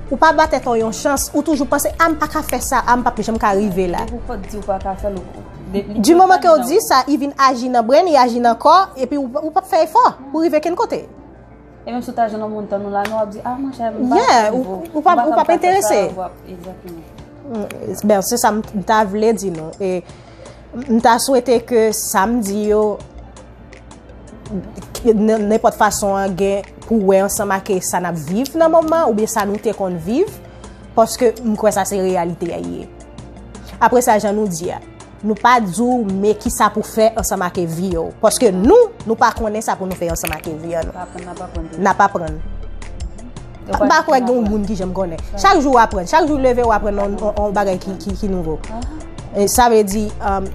Ou pa ba tèt ou yon chans, ou toujou panse, a, m pa ka fè sa, a, m p ap janm ka rive la. Depi w di w pa ka fè l, ou, de, li Du tout moman pa ke w nan di ou. Sa, li vin aji nan brenn, li aji nan kò, epi ou, ou p ap fè efò pou rive kenn kote. E menm si w ta jwenn yon moun tann ou la, nou ap di, a, monchè, m pa Yeah, ou, ou p ap, ou p ap enterese. Egzakteman. Mm, ben, se sa m, m ta vle di nou. E m ta swete ke sa m di yo, n-, nenpòt fason an gen pou wè ansanm ak sa n ap viv nan moman, oubyen sa nou te konn viv, paske m kwè sa se reyalite a ye. Apre sa, jan nou di a, nou pa di w men kisa pou fè ansanm ak vi w. Paske nou, nou pa konnen sa pou nou fè ansanm ak vi an nou. N ap aprann. N ap aprann. M pa kwè gen yon moun ki janm konnen. Chak jou w aprann. Chak jou w leve, w aprann yon, yon, yon bagay ki, ki, ki nouvo. E sa vle di, um,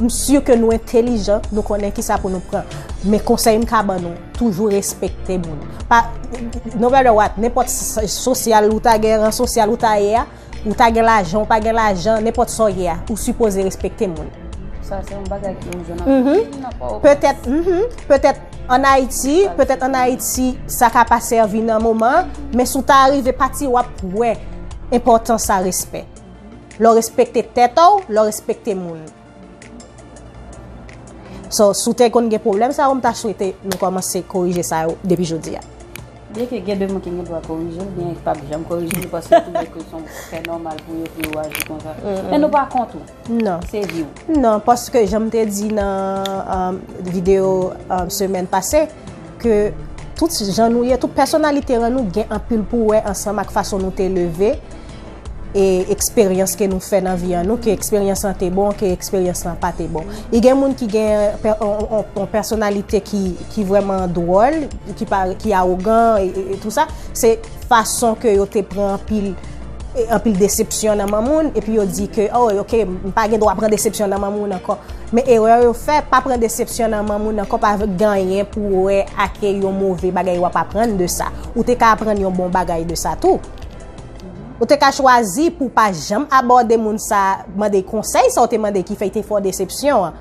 m si ke nou entelijan, nou konnen kisa pou nou pran. Men konsèy m ka ban nou, toujou respekte moun. Pa, no matter what, nenpòt s-, sosyal ou ta gen, ran sosyal ou ta ye a, ou ta gen lajan, ou pa gen lajan, nenpòt sa w ye a, ou sipoze respekte moun. Sa se yon bagay ki yo jwenn anpil nan pa Petèt, mhm, petèt an Ayiti, petèt an Ayiti, sa ka pa sèvi nan moman, men si w ta rive pati, w ap wè enpòtans sa respè. Lè w respekte tèt ou, lè w respekte moun. So, si w te konn gen pwoblèm sa yo, m ta swete nou kòmanse korije sa yo depi jodi a. Byenke gen de moun ki gen dwa korije l, byen ki p ap janm korije l, paske yo twouve ke se yon fè nòmal pou yo, pou yo aji konsa. Men nou pa kont ou. Non. Se vi w. Non, paske jan m te di nan, um, videyo, um, semèn pase, ke tout jan nou ye, tout pèsonalite an nou gen anpil pou wè ansanm ak fason nou te leve, e eksperyans ke nou fè nan vi an nou, ke eksperyans lan te bon, ke eksperyans lan pa te bon. E gen moun ki gen pè-, on, on, on pèsonalite ki, ki vrèman dwòl, ki pa, ki awogan, e, e, e tou sa. Se fason ke yo te pran anpil, e, anpil desepsyon nan manman moun, epi yo di ke, oh, ok, m pa gen dwa pran desepsyon nan manman moun ankò. Men erè yo fè, pa pran desepsyon nan manman moun ankò, pa gen anyen pou wè ak yon move bagay w ap aprann de sa. Ou te ka aprann yon bon bagay de sa tou. Ou te ka chwazi pou w pa janm abòde moun sa, mande konsèy sa w te mande ki fè l te fè w desepsyon an.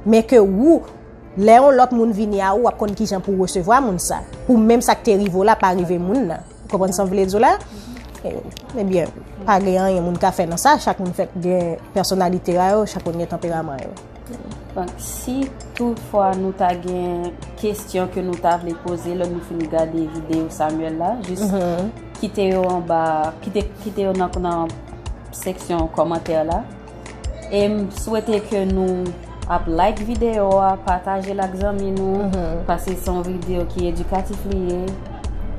Men ke ou, lè yon lòt moun vini a ou, w ap konn kijan pou w resevwa moun sa. Pou menm sa k te rive w la pa rive moun nan. Ou konprann sa m vle di w la? E, ebyen, pa gen anyen moun ka fè nan sa. Chak moun fèt gen pèsonalite a yo, chak moun gen tanperaman yo. Donk, si toutfwa nou ta gen kesyon ke nou ta vle poze lè nou fin gade videyo Samuel la, jis kite yo anba, kite, kite yo nan, nan seksyon kòmantè la. E m swete ke nou ap like videyo a, pataje l ak zanmi nou, paske se yon videyo ki edikatif li ye.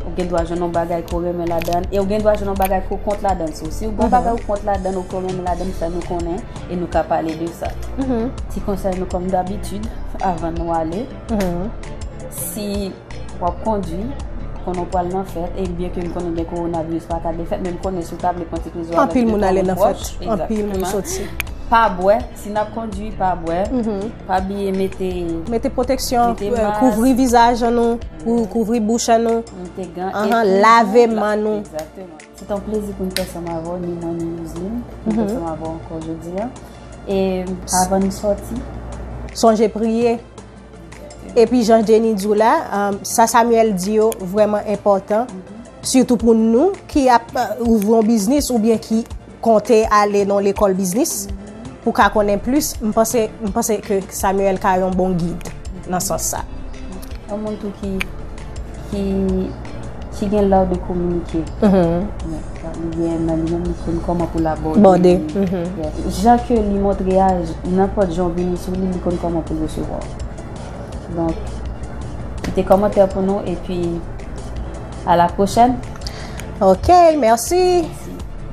Ou gen dwa jwenn yon bagay ke w renmen ladan l, e ou gen dwa jwenn yon bagay ke w kont ladan l. So, si w gen yon bagay ou kont ladan l, ou ke w renmen ladan l, fè nou konnen, e nou ka pale de sa. Ti konsèy nou, kòm dabitid, avan nou ale. Si w ap kondui, konnen w pral nan fèt, e byenke m konnen gen kowonaviris pa ka gen fèt, men m konnen si w ta vle pran ti plezi w avèk de twa moun pwòch, anpil moun ale nan fèt, anpil moun soti. Pa bwè, si n ap kondui, pa bwè. Pa bliye mete, mete pwoteksyon, mete, euh, mas, kouvri vizaj an nou, kou-, kouvri bouch an nou. Mete gan, anhan, epi lave men nou. Egzakteman. Se te yon plezi pou n te ansanm avè w, ni mwen, ni Roseline. Pou n te ansanm avè w ankò jodi a. E avan n sòti, sonje priye. Epi jan Jenny di w la, um, sa Samuel di yo vrèman enpòtan. Sitou pou nou ki ap, uh, ouvri yon biznis oubyen ki konte ale nan lekòl biznis pou ka konnen plis. M panse, m panse ke Samuel ka yon bon gid nan sans sa. Yon moun tou ki, ki, ki gen l'art de communiquer. Li gen nan li menm, li konn kòman pou l abòde. Jan ke li montre a, nenpòt jan w vini sou li, li konn kòman pou l resevwa w. Donk, kite kòmantè pou nou, epi a la pwochèn. Ok, mèsi.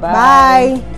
Bye.